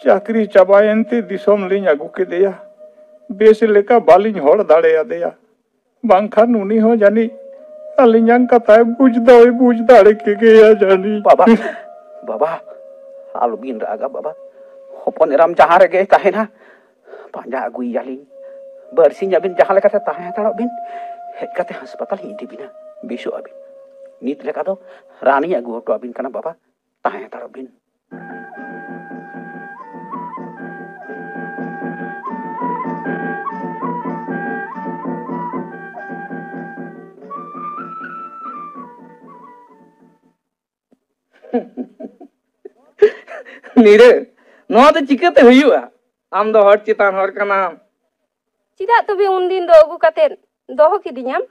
ᱪᱟᱹᱠᱨᱤ ᱪᱟᱵᱟᱭᱮᱱ ᱛᱮ ᱫᱤᱥᱚᱢ ᱞᱤᱧ ᱟᱹᱜᱩ ᱠᱮᱫᱮᱭᱟ᱾ ᱵᱮᱥ ᱞᱮᱠᱟ ᱵᱟᱹᱞᱤᱧ ᱦᱚᱲ ᱫᱟᱲᱮᱭᱟᱫᱮᱭᱟ᱾ ᱵᱟᱝᱠᱷᱟᱱ ᱩᱱᱤ ᱦᱚᱸ ᱡᱟᱹᱱᱤᱡ ᱟᱹᱞᱤᱧᱟᱜ ᱠᱟᱛᱷᱟᱭ ᱵᱩᱡᱽ ᱫᱚᱭ ᱵᱩᱡᱽ ᱫᱟᱲᱮ ᱠᱮᱜᱮᱭᱟ ᱡᱟᱹᱱᱤᱡ᱾ ᱵᱟᱵᱟ, ᱵᱟᱵᱟ, ᱟᱞᱚᱵᱤᱱ ᱨᱟᱜᱟ ᱵᱟᱵᱟ᱾ ᱦᱚᱯᱚᱱ ᱮᱨᱟᱢ ᱡᱟᱦᱟᱸ ᱨᱮᱜᱮᱭ ᱛᱟᱦᱮᱱᱟ, ᱯᱟᱸᱡᱟ ᱟᱹᱜᱩᱭᱮᱭᱟᱞᱤᱧ᱾ ᱵᱟᱨᱥᱤᱧ ᱟᱹᱵᱤᱱ ᱡᱟᱦᱟᱸ ᱞᱮᱠᱟᱛᱮ ᱛᱟᱦᱮᱸ ᱦᱟᱛᱟᱲᱚᱜ ᱵᱤᱱ, ᱦᱮᱡ ᱠᱟᱛᱮ ᱦᱟᱥᱯᱟᱛᱟᱞ ᱤᱧ ᱤᱫᱤ ᱵᱤᱱᱟ, ᱵᱮᱥᱚᱜ ᱟᱹᱵᱤᱱ᱾ ᱱᱤᱛ ᱞᱮᱠᱟ ᱫᱚ ᱨᱟᱱᱤᱧ ᱟᱹᱜᱩ ᱦᱚᱴᱚ ᱟᱹᱵᱤᱱ ᱠᱟᱱᱟ ᱵᱟᱵᱟ, ᱛᱟᱦᱮᱸ ᱦᱟᱛᱟᱲᱚᱜ ᱵᱤᱱ᱾ ᱱᱤᱨᱟᱹ, ᱱᱚᱣᱟ ᱫᱚ ᱪᱤᱠᱟᱹᱛᱮ ᱦᱩᱭᱩᱜᱼᱟ? ᱟᱢ ᱫᱚ ᱦᱚᱲ ᱪᱮᱛᱟᱱ ᱦᱚᱲ ᱠᱟᱱᱟᱢ᱾ ᱪᱮᱫᱟᱜ ᱛᱚᱵᱮ ᱩᱱᱫᱤᱱ ᱫᱚ ᱟᱹᱜᱩ ᱠᱟᱛᱮᱫ ᱫᱚᱦᱚ ᱠᱤᱫᱤᱧᱟᱢ?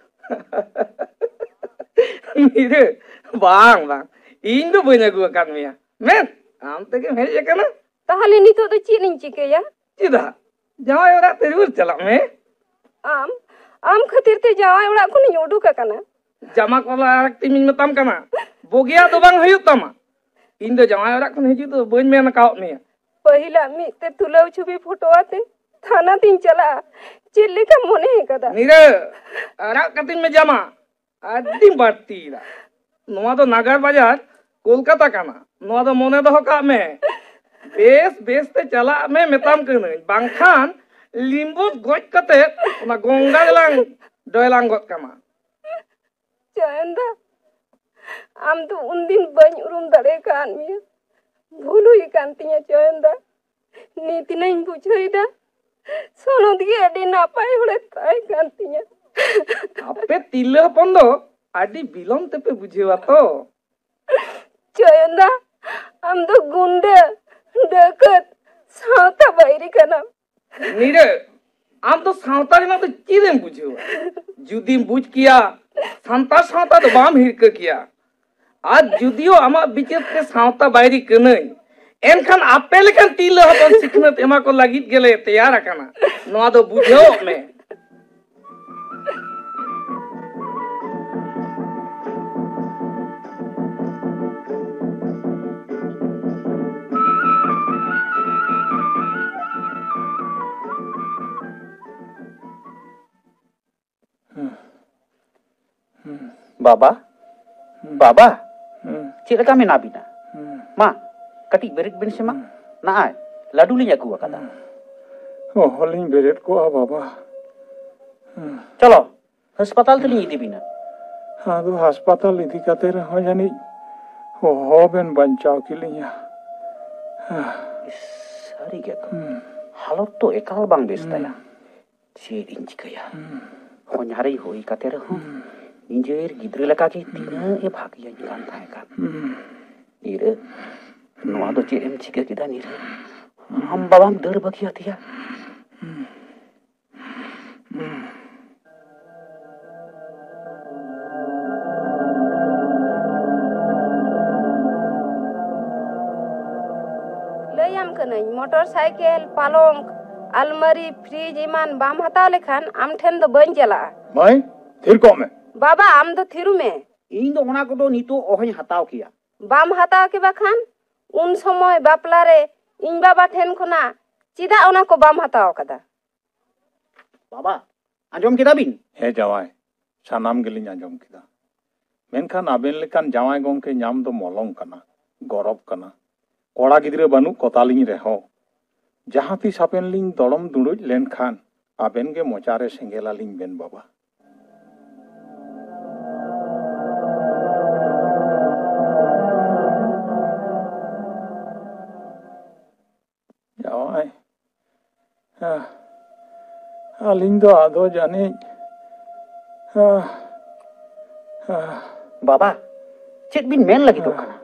ᱱᱤᱨᱟᱹ, ᱵᱟᱝ, ᱵᱟᱝ, ᱤᱧ ᱫᱚ ᱵᱟᱹᱧ ᱟᱹᱜᱩ ᱟᱠᱟᱫ ᱢᱮᱭᱟ᱾ ᱢᱮᱱ, ᱟᱢ ᱛᱮᱜᱮᱢ ᱦᱮᱡ ᱟᱠᱟᱱᱟ᱾ ᱛᱟᱦᱞᱮ ᱱᱤᱛᱚᱜ ᱫᱚ ᱪᱮᱫ ᱤᱧ ᱪᱤᱠᱟᱹᱭᱟ? ᱪᱮᱫᱟᱜ? ᱡᱟᱶᱟᱭ ᱚᱲᱟᱜ ᱛᱮ ᱨᱩᱣᱟᱹᱲ ᱪᱟᱞᱟᱜ ᱢᱮ᱾ ᱟᱢ, ᱟᱢ ᱠᱷᱟᱹᱛᱤᱨ ᱛᱮ ᱡᱟᱶᱟᱭ ᱚᱲᱟᱜ ᱠᱷᱚᱱᱤᱧ ᱩᱰᱩᱠ ᱟᱠᱟᱱᱟ᱾ ᱡᱟᱢᱟ ᱠᱚᱞᱟ ᱟᱨᱟᱜ ᱛᱤᱧ ᱢᱮᱛᱟᱢ ᱠᱟᱱᱟ, ᱵᱩᱜᱤᱭᱟᱜ ᱫᱚ ᱵᱟᱝ ᱦᱩᱭᱩᱜ ᱛᱟᱢᱟ᱾ ᱤᱧ ᱫᱚ ᱡᱟᱶᱟᱭ ᱚᱲᱟᱜ ᱠᱷᱚᱱ ᱦᱤᱡᱩᱜ ᱫᱚ ᱵᱟᱹᱧ ᱢᱮᱱ ᱟᱠᱟᱣᱟᱫ ᱢᱮᱭᱟ᱾ ᱯᱟᱹᱦᱤᱞᱟᱜ ᱢᱤᱫ ᱛᱮ ᱛᱩᱞᱟᱹᱣ ᱪᱷᱚᱵᱤ ᱯᱷᱳᱴᱳ ᱟᱛᱮ ᱛᱷᱟᱱᱟ ᱛᱤᱧ ᱪᱟᱞᱟᱜᱼᱟ᱾ ᱪᱮᱫ ᱞᱮᱠᱟᱢ ᱢᱚᱱᱮ ᱟᱠᱟᱫᱟ? ᱱᱤᱨᱟᱹ, ᱟᱨᱟᱜ ᱠᱟᱹᱛᱤᱧ ᱢᱮ ᱡᱟᱢᱟ᱾ ᱟᱹᱰᱤᱢ ᱵᱟᱹᱲᱛᱤᱭᱮᱫᱟ᱾ ᱱᱚᱣᱟ ᱫᱚ ᱱᱟᱜᱟᱨ ᱵᱟᱡᱟᱨ ᱠᱳᱞᱠᱟᱛᱟ ᱠᱟᱱᱟ᱾ ᱱᱚᱣᱟ ᱫᱚ ᱢᱚᱱᱮ ᱫᱚᱦᱚ ᱠᱟᱜ ᱢᱮ᱾ ᱵᱮᱥ ᱵᱮᱥ ᱛᱮ ᱪᱟᱞᱟᱜ ᱢᱮ ᱢᱮᱛᱟᱢ ᱠᱟᱹᱱᱟᱹᱧ, ᱵᱟᱝᱠᱷᱟᱱ ᱞᱤᱢᱵᱩ ᱜᱚᱡ ᱠᱟᱛᱮ ᱚᱱᱟ ᱜᱚᱝᱜᱟ ᱨᱮᱞᱟᱝ ᱰᱚᱭᱞᱟᱝ ᱜᱚᱫ ᱠᱟᱢᱟ᱾ ᱪᱚᱭᱚᱱ ᱫᱟ, ᱟᱢ ᱫᱚ ᱩᱱᱫᱤᱱ ᱵᱟᱹᱧ ᱩᱨᱩᱢ ᱫᱟᱲᱮ ᱟᱠᱟᱫ ᱢᱮᱭᱟ᱾ ᱵᱷᱩᱞ ᱦᱩᱭ ᱟᱠᱟᱱ ᱛᱤᱧᱟ ᱪᱚᱭᱚᱱ ᱫᱟ᱾ ᱱᱤᱛ ᱱᱟᱹᱧ ᱵᱩᱡᱷᱟᱹᱣ ᱮᱫᱟ, ᱥᱚᱱᱚᱛ ᱜᱮ ᱟᱹᱰᱤ ᱱᱟᱯᱟᱭ ᱦᱚᱲᱮ ᱛᱟᱦᱮᱸ ᱠᱟᱱ ᱛᱤᱧᱟ᱾ ᱟᱯᱮ ᱛᱤᱨᱞᱟᱹ ᱦᱚᱯᱚᱱ ᱫᱚ ᱟᱹᱰᱤ ᱵᱤᱞᱚᱢ ᱛᱮᱯᱮ ᱵᱩᱡᱷᱟᱹᱣᱟ ᱛᱚ᱾ ᱪᱚᱭᱚᱱ ᱫᱟ, ᱟᱢ ᱫᱚ ᱜᱩᱱᱰᱟᱹ, ᱰᱟᱹᱠᱟᱹᱛ, ᱥᱟᱶᱛᱟ ᱵᱟᱹᱭᱨᱤ ᱠᱟᱱᱟᱢ᱾ ᱱᱤᱨᱟᱹ, ᱟᱢ ᱫᱚ ᱥᱟᱶᱛᱟ ᱨᱮᱱᱟᱜ ᱫᱚ ᱪᱮᱫ ᱮᱢ ᱵᱩᱡᱷᱟᱹᱣᱟ? ᱡᱩᱫᱤᱢ ᱵᱩᱡᱽ ᱠᱮᱭᱟ, ᱥᱟᱱᱛᱟᱲ ᱥᱟᱶᱛᱟ ᱫᱚ ᱵᱟᱢ ᱦᱤᱨᱠᱟᱹ ᱠᱮᱭᱟ᱾ ᱟᱨ ᱡᱩᱫᱤᱭᱳ ᱟᱢᱟᱜ ᱵᱤᱪᱟᱹᱨ ᱛᱮ ᱥᱟᱶᱛᱟ ᱵᱟᱭᱨᱤ ᱠᱟᱹᱱᱟᱹᱧ, ᱮᱱᱠᱷᱟᱱ ᱟᱯᱮ ᱞᱮᱠᱟᱱ ᱛᱤᱨᱞᱟᱹ ᱦᱚᱯᱚᱱ ᱥᱤᱠᱷᱱᱟᱹᱛ ᱮᱢᱟ ᱠᱚ ᱞᱟᱹᱜᱤᱫ ᱜᱮᱞᱮ ᱛᱮᱭᱟᱨ ᱟᱠᱟᱱᱟ᱾ ᱱᱚᱣᱟ ᱫᱚ ᱵᱩᱡᱷᱟᱹᱣᱚᱜ ᱢᱮ᱾ ᱵᱟᱵᱟ, ᱵᱟᱵᱟ, ᱪᱮᱫ ᱞᱮᱠᱟ ᱢᱮᱱᱟᱜ ᱵᱤᱱᱟ? ᱢᱟ, ᱠᱟᱹᱴᱤᱡ ᱵᱮᱨᱮᱫ ᱵᱤᱱ ᱥᱮ ᱢᱟ᱾ ᱱᱟᱜᱼᱟᱭ, ᱞᱟᱹᱰᱩ ᱞᱤᱧ ᱟᱹᱜᱩ ᱟᱠᱟᱫᱟ᱾ ᱚᱦᱚᱞᱤᱧ ᱵᱮᱨᱮᱫ ᱠᱚᱜᱼᱟ ᱵᱟᱵᱟ᱾ ᱪᱚᱞᱚ, ᱦᱟᱥᱯᱟᱛᱟᱞ ᱛᱮᱞᱤᱧ ᱤᱫᱤ ᱵᱤᱱᱟ᱾ ᱟᱫᱚ ᱦᱟᱥᱯᱟᱛᱟᱞ ᱤᱫᱤ ᱠᱟᱛᱮ ᱨᱮᱦᱚᱸ ᱡᱟᱹᱱᱤᱡ ᱚᱦᱚ ᱵᱮᱱ ᱵᱟᱧᱪᱟᱣ ᱠᱮᱞᱤᱧᱟ᱾ ᱤᱥ, ᱥᱟᱹᱨᱤ ᱜᱮ ᱛᱚ᱾ ᱦᱟᱞᱚᱛ ᱛᱚ ᱮᱠᱟᱞ ᱵᱟᱝ ᱵᱮᱥ ᱛᱟᱭᱟ᱾ ᱪᱮᱫ ᱤᱧ ᱪᱤᱠᱟᱹᱭᱟ? ᱦᱚᱧᱦᱟᱨᱤᱧ ᱦᱩᱭ ᱠᱟᱛᱮ ᱨᱮᱦᱚᱸ ᱱᱤᱡᱮᱨ ᱜᱤᱫᱽᱨᱟᱹ ᱞᱮᱠᱟᱜᱮ ᱛᱤᱱᱟᱹᱜ ᱮ ᱵᱷᱟᱜᱮᱭᱟᱹᱧ ᱠᱟᱱ ᱛᱟᱦᱮᱸ ᱠᱟᱱ᱾ ᱤᱨᱟᱹ, ᱱᱚᱣᱟ ᱫᱚ ᱪᱮᱫ ᱮᱢ ᱪᱤᱠᱟᱹ ᱠᱮᱫᱟ ᱱᱤᱨᱟᱹ? ᱟᱢ ᱵᱟᱵᱟᱢ ᱫᱟᱹᱲ ᱵᱟᱹᱜᱤᱭᱟᱫᱮᱭᱟ? ᱞᱟᱹᱭᱟᱢ ᱠᱟᱹᱱᱟᱹᱧ, ᱢᱚᱴᱚᱨ ᱥᱟᱭᱠᱮᱞ, ᱯᱟᱞᱚᱝᱠ, ᱟᱞᱢᱟᱨᱤ, ᱯᱷᱨᱤᱡᱽ ᱮᱢᱟᱱ ᱵᱟᱢ ᱦᱟᱛᱟᱣ ᱞᱮᱠᱷᱟᱱ ᱟᱢ ᱴᱷᱮᱱ ᱫᱚ ᱵᱟᱹᱧ ᱪᱟᱞᱟᱜᱼᱟ᱾ ᱢᱟᱹᱭ, ᱛᱷᱤᱨ ᱠᱚᱜ ᱢᱮ᱾ ᱵᱟᱵᱟ, ᱟᱢ ᱫᱚ ᱛᱷᱤᱨᱩ ᱢᱮ᱾ ᱤᱧ ᱫᱚ ᱚᱱᱟ ᱠᱚᱫᱚ ᱱᱤᱛᱚᱜ ᱚᱦᱚᱧ ᱦᱟᱛᱟᱣ ᱠᱮᱭᱟ᱾ ᱵᱟᱢ ᱦᱟᱛᱟᱣ ᱠᱮ ᱵᱟᱠᱷᱟᱱ ᱩᱱ ᱥᱚᱢᱚᱭ ᱵᱟᱯᱞᱟ ᱨᱮ ᱤᱧ ᱵᱟᱵᱟ ᱴᱷᱮᱱ ᱠᱷᱚᱱᱟᱜ ᱪᱮᱫᱟᱜ ᱚᱱᱟ ᱠᱚ ᱵᱟᱢ ᱦᱟᱛᱟᱣ ᱠᱟᱫᱟ? ᱵᱟᱵᱟ, ᱟᱸᱡᱚᱢ ᱠᱮᱫᱟ ᱵᱤᱱ? ᱦᱮᱸ ᱡᱟᱶᱟᱭ, ᱥᱟᱱᱟᱢ ᱜᱮᱞᱤᱧ ᱟᱸᱡᱚᱢ ᱠᱮᱫᱟ᱾ ᱢᱮᱱᱠᱷᱟᱱ ᱟᱵᱮᱱ ᱞᱮᱠᱟᱱ ᱡᱟᱶᱟᱭ ᱜᱚᱢᱠᱮ ᱧᱟᱢ ᱫᱚ ᱢᱚᱞᱚᱝ ᱠᱟᱱᱟ, ᱜᱚᱨᱚᱵ ᱠᱟᱱᱟ᱾ ᱠᱚᱲᱟ ᱜᱤᱫᱽᱨᱟᱹ ᱵᱟᱹᱱᱩᱜ ᱠᱚᱛᱟᱞᱤᱧ ᱨᱮᱦᱚᱸ, ᱡᱟᱦᱟᱸ ᱛᱤᱥ ᱟᱵᱮᱱ ᱞᱤᱧ ᱫᱚᱲᱚᱢ ᱫᱩᱲᱩᱡ ᱞᱮᱱᱠᱷᱟᱱ ᱟᱵᱮᱱ ᱜᱮ ᱢᱚᱪᱟᱨᱮ ᱥᱮᱸᱜᱮᱞ ᱟᱹᱞᱤᱧ ᱵᱮᱱ ᱵᱟᱵᱟ᱾ ᱡᱟᱶᱟᱭ, ᱦᱮᱸ, ᱟᱹᱞᱤᱧ ᱫᱚ ᱟᱫᱚ ᱡᱟᱹᱱᱤᱡ, ᱦᱮᱸ, ᱦᱮᱸ᱾ ᱵᱟᱵᱟ, ᱪᱮᱫ ᱵᱤᱱ ᱢᱮᱱ ᱞᱟᱹᱜᱤᱫᱚᱜ ᱠᱟᱱᱟ?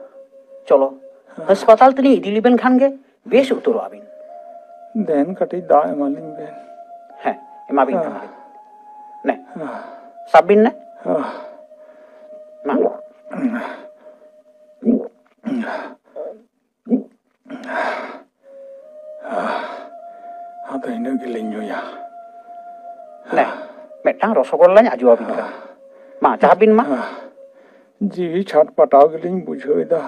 ᱪᱚᱞᱚ, ᱦᱟᱥᱯᱟᱛᱟᱞ ᱛᱮᱞᱤᱧ ᱤᱫᱤ ᱞᱮᱵᱮᱱ ᱠᱷᱟᱱ ᱜᱮ ᱵᱮᱥ ᱩᱛᱟᱹᱨᱚᱜ ᱟᱵᱤᱱ᱾ ᱫᱮᱱ, ᱠᱟᱹᱴᱤᱡ ᱫᱟᱜ ᱮᱢᱟᱞᱤᱧ ᱵᱮᱱ᱾ ᱦᱮᱸ, ᱮᱢᱟᱵᱤᱱ ᱠᱟᱱᱟᱞᱤᱧ᱾ ᱱᱮ, ᱥᱟᱵ ᱵᱤᱱ ᱱᱮ᱾ ᱢᱟ᱾ ᱜᱮᱞᱤᱧ ᱧᱩᱭᱟ᱾ ᱱᱮ, ᱢᱤᱫᱴᱟᱝ ᱨᱚᱥᱚᱜᱚᱞᱞᱟᱧ ᱟᱡᱚ ᱟᱹᱵᱤᱱ ᱠᱟᱱᱟ᱾ ᱢᱟ, ᱪᱟ ᱵᱤᱱ ᱢᱟ᱾ ᱡᱤᱣᱤ ᱪᱷᱟᱴᱯᱟᱴᱟᱣ ᱜᱮᱞᱤᱧ ᱵᱩᱡᱷᱟᱹᱣ ᱮᱫᱟ,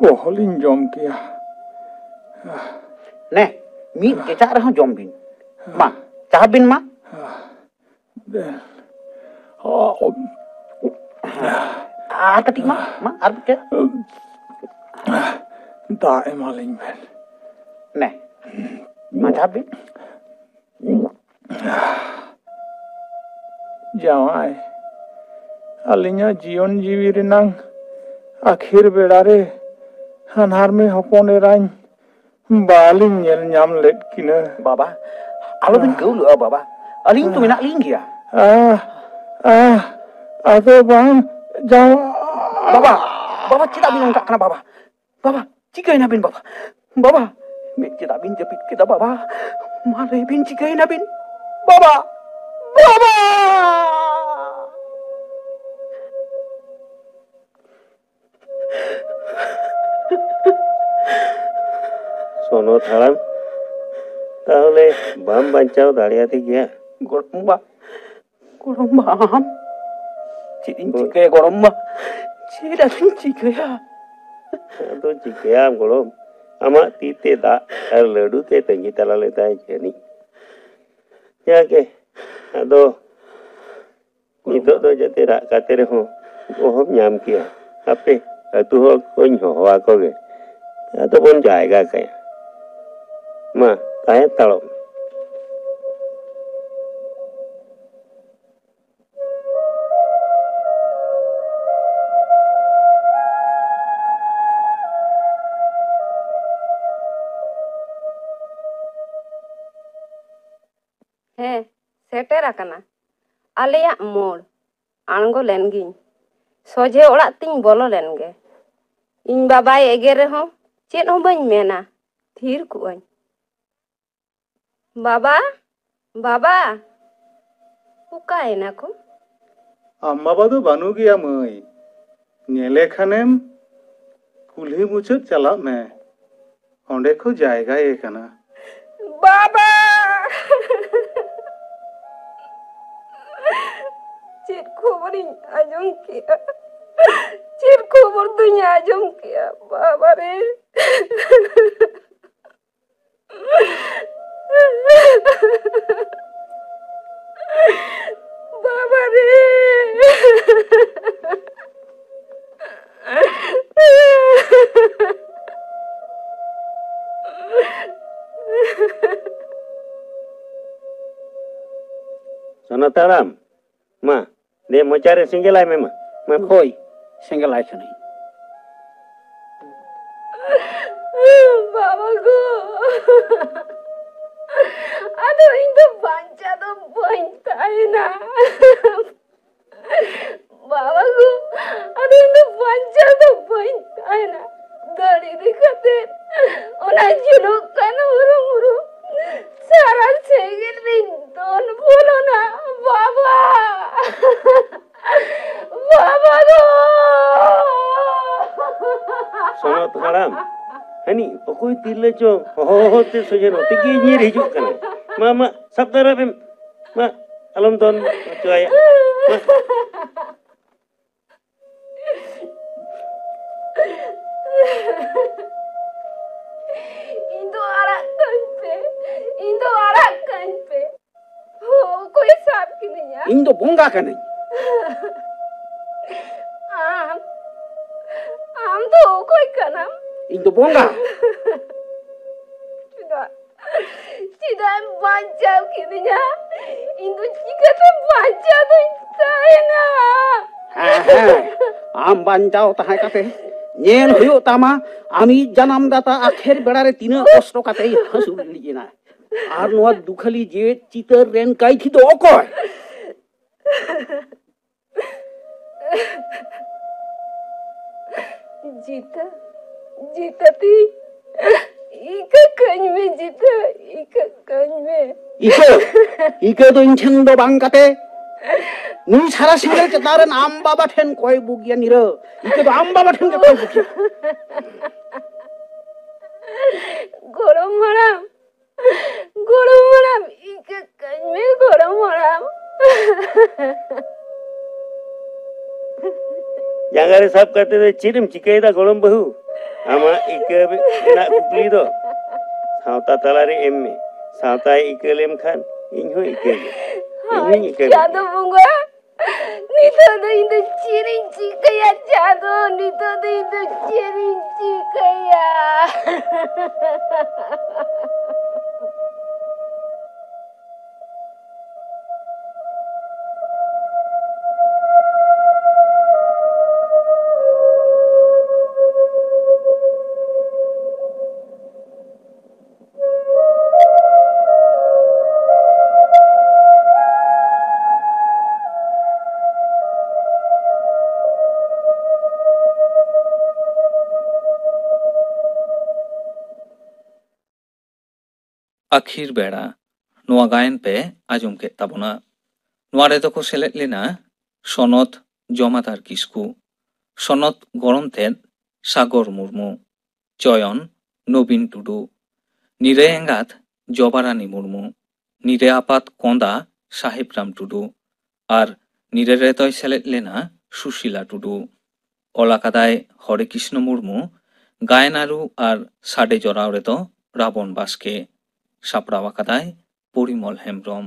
ᱚᱦᱚᱞᱤᱧ ᱡᱚᱢ ᱠᱮᱭᱟ᱾ ᱱᱮ, ᱢᱤᱫ ᱠᱮᱪᱟᱜ ᱨᱮᱦᱚᱸ ᱡᱚᱢ ᱵᱤᱱ᱾ ᱢᱟ, ᱪᱟ ᱵᱤᱱ ᱢᱟ᱾ ᱟᱨ ᱠᱟᱹᱴᱤᱡ ᱢᱟ, ᱢᱟ, ᱟᱨ ᱢᱤᱫᱴᱮᱱ᱾ ᱫᱟᱜ ᱮᱢᱟᱞᱤᱧ ᱵᱮᱱ᱾ ᱱᱮ, ᱢᱟ ᱪᱟ ᱵᱤᱱ᱾ ᱡᱟᱶᱟᱭ, ᱟᱹᱞᱤᱧᱟᱜ ᱡᱤᱭᱚᱱ ᱡᱤᱣᱤ ᱨᱮᱱᱟᱝ ᱟᱹᱠᱷᱤᱨ ᱵᱮᱲᱟ ᱨᱮ ᱦᱟᱱᱦᱟᱨ ᱢᱮ ᱦᱚᱯᱚᱱ ᱮᱨᱟᱧ ᱵᱟᱞᱤᱧ ᱧᱮᱞ ᱧᱟᱢ ᱞᱮᱫ ᱠᱤᱱᱟ᱾ ᱵᱟᱵᱟ, ᱟᱞᱚᱵᱤᱱ ᱜᱟᱹᱣᱞᱟᱹᱜᱼᱟ ᱵᱟᱵᱟ, ᱟᱹᱞᱤᱧ ᱛᱚ ᱢᱮᱱᱟᱜ ᱞᱤᱧ ᱜᱮᱭᱟ᱾ ᱟᱦ, ᱟᱦ, ᱟᱫᱚ ᱵᱟᱝ, ᱡᱟᱶᱟᱭ᱾ ᱵᱟᱵᱟ, ᱵᱟᱵᱟ, ᱪᱮᱫᱟᱜ ᱵᱤᱱ ᱚᱱᱠᱟᱜ ᱠᱟᱱᱟ ᱵᱟᱵᱟ? ᱵᱟᱵᱟ, ᱪᱤᱠᱟᱹᱭᱮᱱᱟ ᱵᱤᱱ ᱵᱟᱵᱟ? ᱵᱟᱵᱟ, ᱢᱮᱫ ᱪᱮᱫᱟᱜ ᱵᱤᱱ ᱡᱟᱹᱯᱤᱫ ᱠᱮᱫᱟ ᱵᱟᱵᱟ? ᱢᱟ ᱞᱟᱹᱭ ᱵᱤᱱ, ᱪᱤᱠᱟᱹᱭᱮᱱᱟ ᱵᱤᱱ ᱵᱟᱵᱟ? ᱵᱟᱵᱟ! ᱥᱚᱱᱚᱛ ᱦᱟᱲᱟᱢ, ᱛᱟᱦᱚᱞᱮ ᱵᱟᱢ ᱵᱟᱧᱪᱟᱣ ᱫᱟᱲᱮᱭᱟᱫᱮ ᱜᱮᱭᱟ? ᱜᱚᱲᱚᱢ ᱵᱟ, ᱜᱚᱲᱚᱢ ᱵᱟ, ᱟᱢ ᱪᱮᱫ ᱤᱧ ᱦᱳᱭ᱾ ᱪᱤᱠᱟᱹᱭᱟ ᱜᱚᱲᱚᱢ ᱵᱟ? ᱪᱮᱫ ᱟᱫᱚᱧ ᱪᱤᱠᱟᱹᱭᱟ? ᱟᱫᱚ ᱪᱤᱠᱟᱹᱭᱟᱢ ᱜᱚᱲᱚᱢ? ᱟᱢᱟᱜ ᱛᱤ ᱛᱮ ᱫᱟᱜ ᱟᱨ ᱞᱟᱹᱰᱩ ᱛᱮ ᱛᱟᱺᱜᱤ ᱛᱟᱞᱟ ᱞᱮᱫᱟᱭ ᱡᱟᱹᱱᱤᱡ᱾ ᱡᱟᱜᱮ, ᱟᱫᱚ ᱱᱤᱛᱚᱜ ᱫᱚ ᱡᱟᱛᱮ ᱨᱟᱜ ᱠᱟᱛᱮ ᱨᱮᱦᱚᱸ ᱚᱦᱚᱢ ᱧᱟᱢ ᱠᱮᱭᱟ᱾ ᱦᱟᱯᱮ, ᱟᱹᱛᱩ ᱦᱚᱲ ᱠᱚᱧ ᱦᱚᱦᱚ ᱟᱠᱚ ᱜᱮ, ᱟᱫᱚ ᱵᱚᱱ ᱡᱟᱭᱜᱟ ᱠᱟᱭᱟ᱾ ᱢᱟ, ᱛᱟᱦᱮᱸ ᱦᱟᱛᱟᱲᱚᱜ ᱢᱮ᱾ ᱦᱮᱸ, ᱥᱮᱴᱮᱨ ᱟᱠᱟᱱᱟ ᱟᱞᱮᱭᱟᱜ ᱢᱳᱲ᱾ ᱟᱬᱜᱚ ᱞᱮᱱ ᱜᱤᱧ, ᱥᱚᱡᱷᱮ ᱚᱲᱟᱜ ᱛᱤᱧ ᱵᱚᱞᱚ ᱞᱮᱱ ᱜᱮ᱾ ᱤᱧ ᱵᱟᱵᱟᱭ ᱮᱜᱮᱨ ᱨᱮᱦᱚᱸ ᱪᱮᱫ ᱦᱚᱸ ᱵᱟᱹᱧ ᱢᱮᱱᱟ, ᱛᱷᱤᱨ ᱠᱚᱜ ᱟᱹᱧ᱾ ᱵᱟᱵᱟ, ᱵᱟᱵᱟ, ᱚᱠᱟᱭᱮᱱᱟ ᱠᱚ? ᱟᱢ ᱵᱟᱵᱟ ᱫᱚ ᱵᱟᱹᱱᱩᱜ ᱜᱮᱭᱟ ᱢᱟᱹᱭ, ᱧᱮᱞᱮ ᱠᱷᱟᱱᱮᱢ ᱠᱩᱞᱦᱤ ᱢᱩᱪᱟᱹᱫ ᱪᱟᱞᱟᱜ ᱢᱮ, ᱚᱸᱰᱮ ᱠᱚ ᱡᱟᱭᱜᱟᱭᱮ ᱠᱟᱱᱟ᱾ ᱵᱟᱵᱟ! ᱠᱷᱚᱵᱚᱨᱤᱧ ᱟᱸᱡᱚᱢ ᱠᱮᱜᱼᱟ᱾ ᱪᱮᱫ ᱠᱷᱚᱵᱚᱨ ᱫᱚᱧ ᱟᱸᱡᱚᱢ ᱠᱮᱜᱼᱟ, ᱵᱟᱵᱟ ᱨᱮ᱾ ᱵᱟᱵᱟ ᱨᱮ᱾ ᱥᱚᱱᱚᱛ ᱦᱟᱲᱟᱢ, ᱢᱟ, ᱫᱮ ᱢᱚᱪᱟᱨᱮ ᱥᱮᱸᱜᱮᱞᱟᱭ ᱢᱮ, ᱢᱟ, ᱢᱟ᱾ ᱦᱳᱭ, ᱥᱮᱸᱜᱮᱞᱟᱭ ᱠᱟᱹᱱᱟᱹᱧ᱾ ᱵᱟᱵᱟ ᱜᱳ, ᱟᱫᱚ ᱤᱧ ᱫᱚ ᱵᱟᱧᱪᱟᱣ ᱫᱚ ᱵᱟᱹᱧ ᱛᱟᱦᱮᱱᱟ᱾ ᱵᱟᱵᱟ ᱜᱳ, ᱟᱫᱚ ᱤᱧ ᱫᱚ ᱵᱟᱧᱪᱟᱣ ᱫᱚ ᱵᱟᱹᱧ ᱛᱟᱦᱮᱱᱟ᱾ ᱫᱟᱲᱮ ᱤᱫᱤ ᱠᱟᱛᱮ ᱚᱱᱟ ᱡᱩᱞᱩᱜ ᱠᱟᱱ ᱦᱩᱨᱩ ᱦᱩᱨᱩ ᱥᱟᱨᱟ ᱥᱮᱸᱜᱮᱞ ᱨᱤᱧ ᱫᱚᱱ ᱵᱚᱞᱚᱱᱟ᱾ ᱵᱟᱵᱟ! ᱵᱟᱵᱟ ᱜᱳ! ᱥᱚᱱᱚᱛ ᱦᱟᱲᱟᱢ, ᱦᱟᱹᱱᱤ ᱚᱠᱚᱭ ᱛᱤᱨᱞᱟᱹ ᱪᱚ ᱦᱚᱦᱚ ᱦᱚᱦᱚ ᱛᱮ ᱥᱚᱡᱷᱮ ᱱᱚᱛᱮ ᱜᱮ ᱧᱤᱨ ᱦᱤᱡᱩᱜ ᱠᱟᱱᱟ᱾ ᱢᱟ, ᱢᱟ, ᱥᱟᱵ ᱫᱟᱨᱟᱢ ᱮᱢ᱾ ᱢᱟ, ᱟᱞᱚᱢ ᱫᱚᱱ ᱦᱚᱪᱚ ᱟᱭᱟ᱾ ᱢᱟ᱾ ᱤᱧ ᱫᱚ ᱟᱲᱟᱜ ᱠᱟᱹᱧ ᱯᱮ, ᱤᱧ ᱫᱚ ᱟᱲᱟᱜ ᱠᱟᱹᱧ ᱯᱮ᱾ ᱚᱠᱚᱭ ᱥᱟᱵ ᱠᱤᱫᱤᱧᱟ? ᱤᱧ ᱫᱚ ᱵᱚᱸᱜᱟ ᱠᱟᱹᱱᱟᱹᱧ᱾ ᱟᱢ, ᱟᱢ ᱫᱚ ᱚᱠᱚᱭ ᱠᱟᱱᱟᱢ? ᱤᱧ ᱫᱚ ᱵᱚᱸᱜᱟ᱾ ᱪᱮᱫᱟᱜ? ᱪᱮᱫᱟᱜ ᱮᱢ ᱵᱟᱧᱪᱟᱣ ᱠᱤᱫᱤᱧᱟ? ᱤᱧ ᱫᱚ ᱪᱤᱠᱟᱹᱛᱮ ᱵᱟᱧᱪᱟᱣ ᱫᱚᱧ ᱛᱟᱦᱮᱱᱟ? ᱦᱮᱸ, ᱦᱮᱸ, ᱟᱢ ᱵᱟᱧᱪᱟᱣ ᱛᱟᱦᱮᱸ ᱠᱟᱛᱮ ᱧᱮᱞ ᱦᱩᱭᱩᱜ ᱛᱟᱢᱟ, ᱟᱢᱤᱡ ᱡᱟᱱᱟᱢ ᱫᱟᱛᱟ ᱟᱠᱷᱮᱨ ᱵᱮᱲᱟ ᱨᱮ ᱛᱤᱱᱟᱹᱜ ᱠᱚᱥᱴᱚ ᱠᱟᱛᱮᱭ ᱦᱟᱹᱥᱩᱨ ᱞᱤᱡ ᱮᱱᱟ᱾ ᱟᱨ ᱱᱚᱣᱟ ᱫᱩᱠᱷᱟᱹᱞᱤ ᱡᱮᱣᱮᱫ ᱪᱤᱛᱟᱹᱨ ᱨᱮᱱ ᱠᱟᱹᱭᱫᱷᱤ ᱫᱚ ᱚᱠᱚᱭ? ᱡᱤᱛᱟᱹ, ᱡᱤᱛᱟᱹ ᱛᱤᱧ, ᱤᱠᱟᱹ ᱠᱟᱹᱧ ᱢᱮ ᱡᱤᱛᱟᱹ, ᱤᱠᱟᱹ ᱠᱟᱹᱧ ᱢᱮ᱾ ᱤᱠᱟᱹ, ᱤᱠᱟᱹ ᱫᱚ ᱤᱧ ᱴᱷᱮᱱ ᱫᱚ ᱵᱟᱝ ᱠᱟᱛᱮ, ᱱᱩᱭ ᱥᱟᱨᱟ ᱥᱤᱸᱜᱟᱹᱲ ᱪᱮᱛᱟᱱ ᱨᱮᱱ ᱟᱢ ᱵᱟᱵᱟ ᱴᱷᱮᱱ ᱠᱚᱭ ᱵᱩᱜᱤᱭᱟ ᱱᱤᱨᱟᱹ᱾ ᱤᱠᱟᱹ ᱫᱚ ᱟᱢ ᱵᱟᱵᱟ ᱴᱷᱮᱱ ᱜᱮ ᱠᱚᱭ ᱵᱩᱜᱤᱭᱟ᱾ ᱜᱚᱲᱚᱢ ᱦᱟᱲᱟᱢ, ᱜᱚᱲᱚᱢ ᱦᱟᱲᱟᱢ, ᱤᱠᱟᱹ ᱠᱟᱹᱧ ᱢᱮ, ᱜᱚᱲᱚᱢ ᱦᱟᱲᱟᱢ᱾ ᱡᱟᱸᱜᱟ ᱨᱮ ᱥᱟᱵ ᱠᱟᱛᱮ ᱫᱚ ᱪᱮᱫ ᱮᱢ ᱪᱤᱠᱟᱹᱭᱮᱫᱟ ᱜᱚᱲᱚᱢ ᱵᱟᱹᱦᱩ? ᱟᱢᱟᱜ ᱤᱠᱟᱹ ᱨᱮᱱᱟᱜ ᱠᱩᱠᱞᱤ ᱫᱚ ᱥᱟᱶᱛᱟ ᱛᱟᱞᱟᱨᱮ ᱮᱢ ᱢᱮ᱾ ᱥᱟᱶᱛᱟᱭ ᱤᱠᱟᱹ ᱞᱮᱢ ᱠᱷᱟᱱ ᱤᱧ ᱦᱚᱸ ᱤᱠᱟᱹ ᱜᱮ᱾ ᱤᱧ ᱦᱚᱸᱧ ᱤᱠᱟᱹ ᱜᱮ᱾ ᱪᱟᱸᱫᱚ ᱵᱚᱸᱜᱟ, ᱱᱤᱛᱚᱜ ᱫᱚ ᱤᱧ ᱫᱚ ᱪᱮᱫ ᱤᱧ ᱪᱤᱠᱟᱹᱭᱟ ᱪᱟᱸᱫᱚ? ᱱᱤᱛᱚᱜ ᱫᱚ ᱤᱧ ᱫᱚ ᱪᱮᱫ ᱤᱧ ᱪᱤᱠᱟᱹᱭᱟ? ᱟᱹᱠᱷᱤᱨ ᱵᱮᱲᱟ ᱱᱚᱣᱟ ᱜᱟᱭᱟᱱ ᱯᱮ ᱟᱸᱡᱚᱢ ᱠᱮᱫ ᱛᱟᱵᱚᱱᱟ᱾ ᱱᱚᱣᱟ ᱨᱮᱫᱚ ᱠᱚ ᱥᱮᱞᱮᱫ ᱞᱮᱱᱟ ᱥᱚᱱᱚᱛ ᱡᱚᱢᱟᱫᱟᱨ ᱠᱤᱥᱠᱩ, ᱥᱚᱱᱚᱛ ᱜᱚᱲᱚᱢ ᱛᱮᱫ ᱥᱟᱜᱚᱨ ᱢᱩᱨᱢᱩ, ᱪᱚᱭᱚᱱ ᱱᱚᱵᱤᱱ ᱴᱩᱰᱩ, ᱱᱤᱨᱟᱹᱭ ᱮᱸᱜᱟᱛ ᱡᱚᱵᱟᱨᱟᱱᱤ ᱢᱩᱨᱢᱩ, ᱱᱤᱨᱟᱹᱭ ᱟᱯᱟᱛ ᱠᱚᱸᱫᱟ ᱥᱟᱦᱮᱵᱨᱟᱢ ᱴᱩᱰᱩ ᱟᱨ ᱱᱤᱨᱟᱹᱭ ᱨᱮᱫᱚᱭ ᱥᱮᱞᱮᱫ ᱞᱮᱱᱟ ᱥᱩᱥᱤᱞᱟ ᱴᱩᱰᱩ᱾ ᱚᱞ ᱟᱠᱟᱫᱟᱭ ᱦᱚᱨᱮ ᱠᱨᱤᱥᱱᱚ ᱢᱩᱨᱢᱩ, ᱜᱟᱭᱟᱱ ᱟᱹᱨᱩ ᱟᱨ ᱥᱟᱰᱮ ᱡᱚᱨᱟᱣ ᱨᱮᱫᱚ ᱨᱟᱵᱚᱱ ᱵᱟᱥᱠᱮ, ᱥᱟᱯᱲᱟᱣ ᱟᱠᱟᱫᱟᱭ ᱯᱚᱨᱤᱢᱚᱞ ᱦᱮᱢᱵᱽᱨᱚᱢ᱾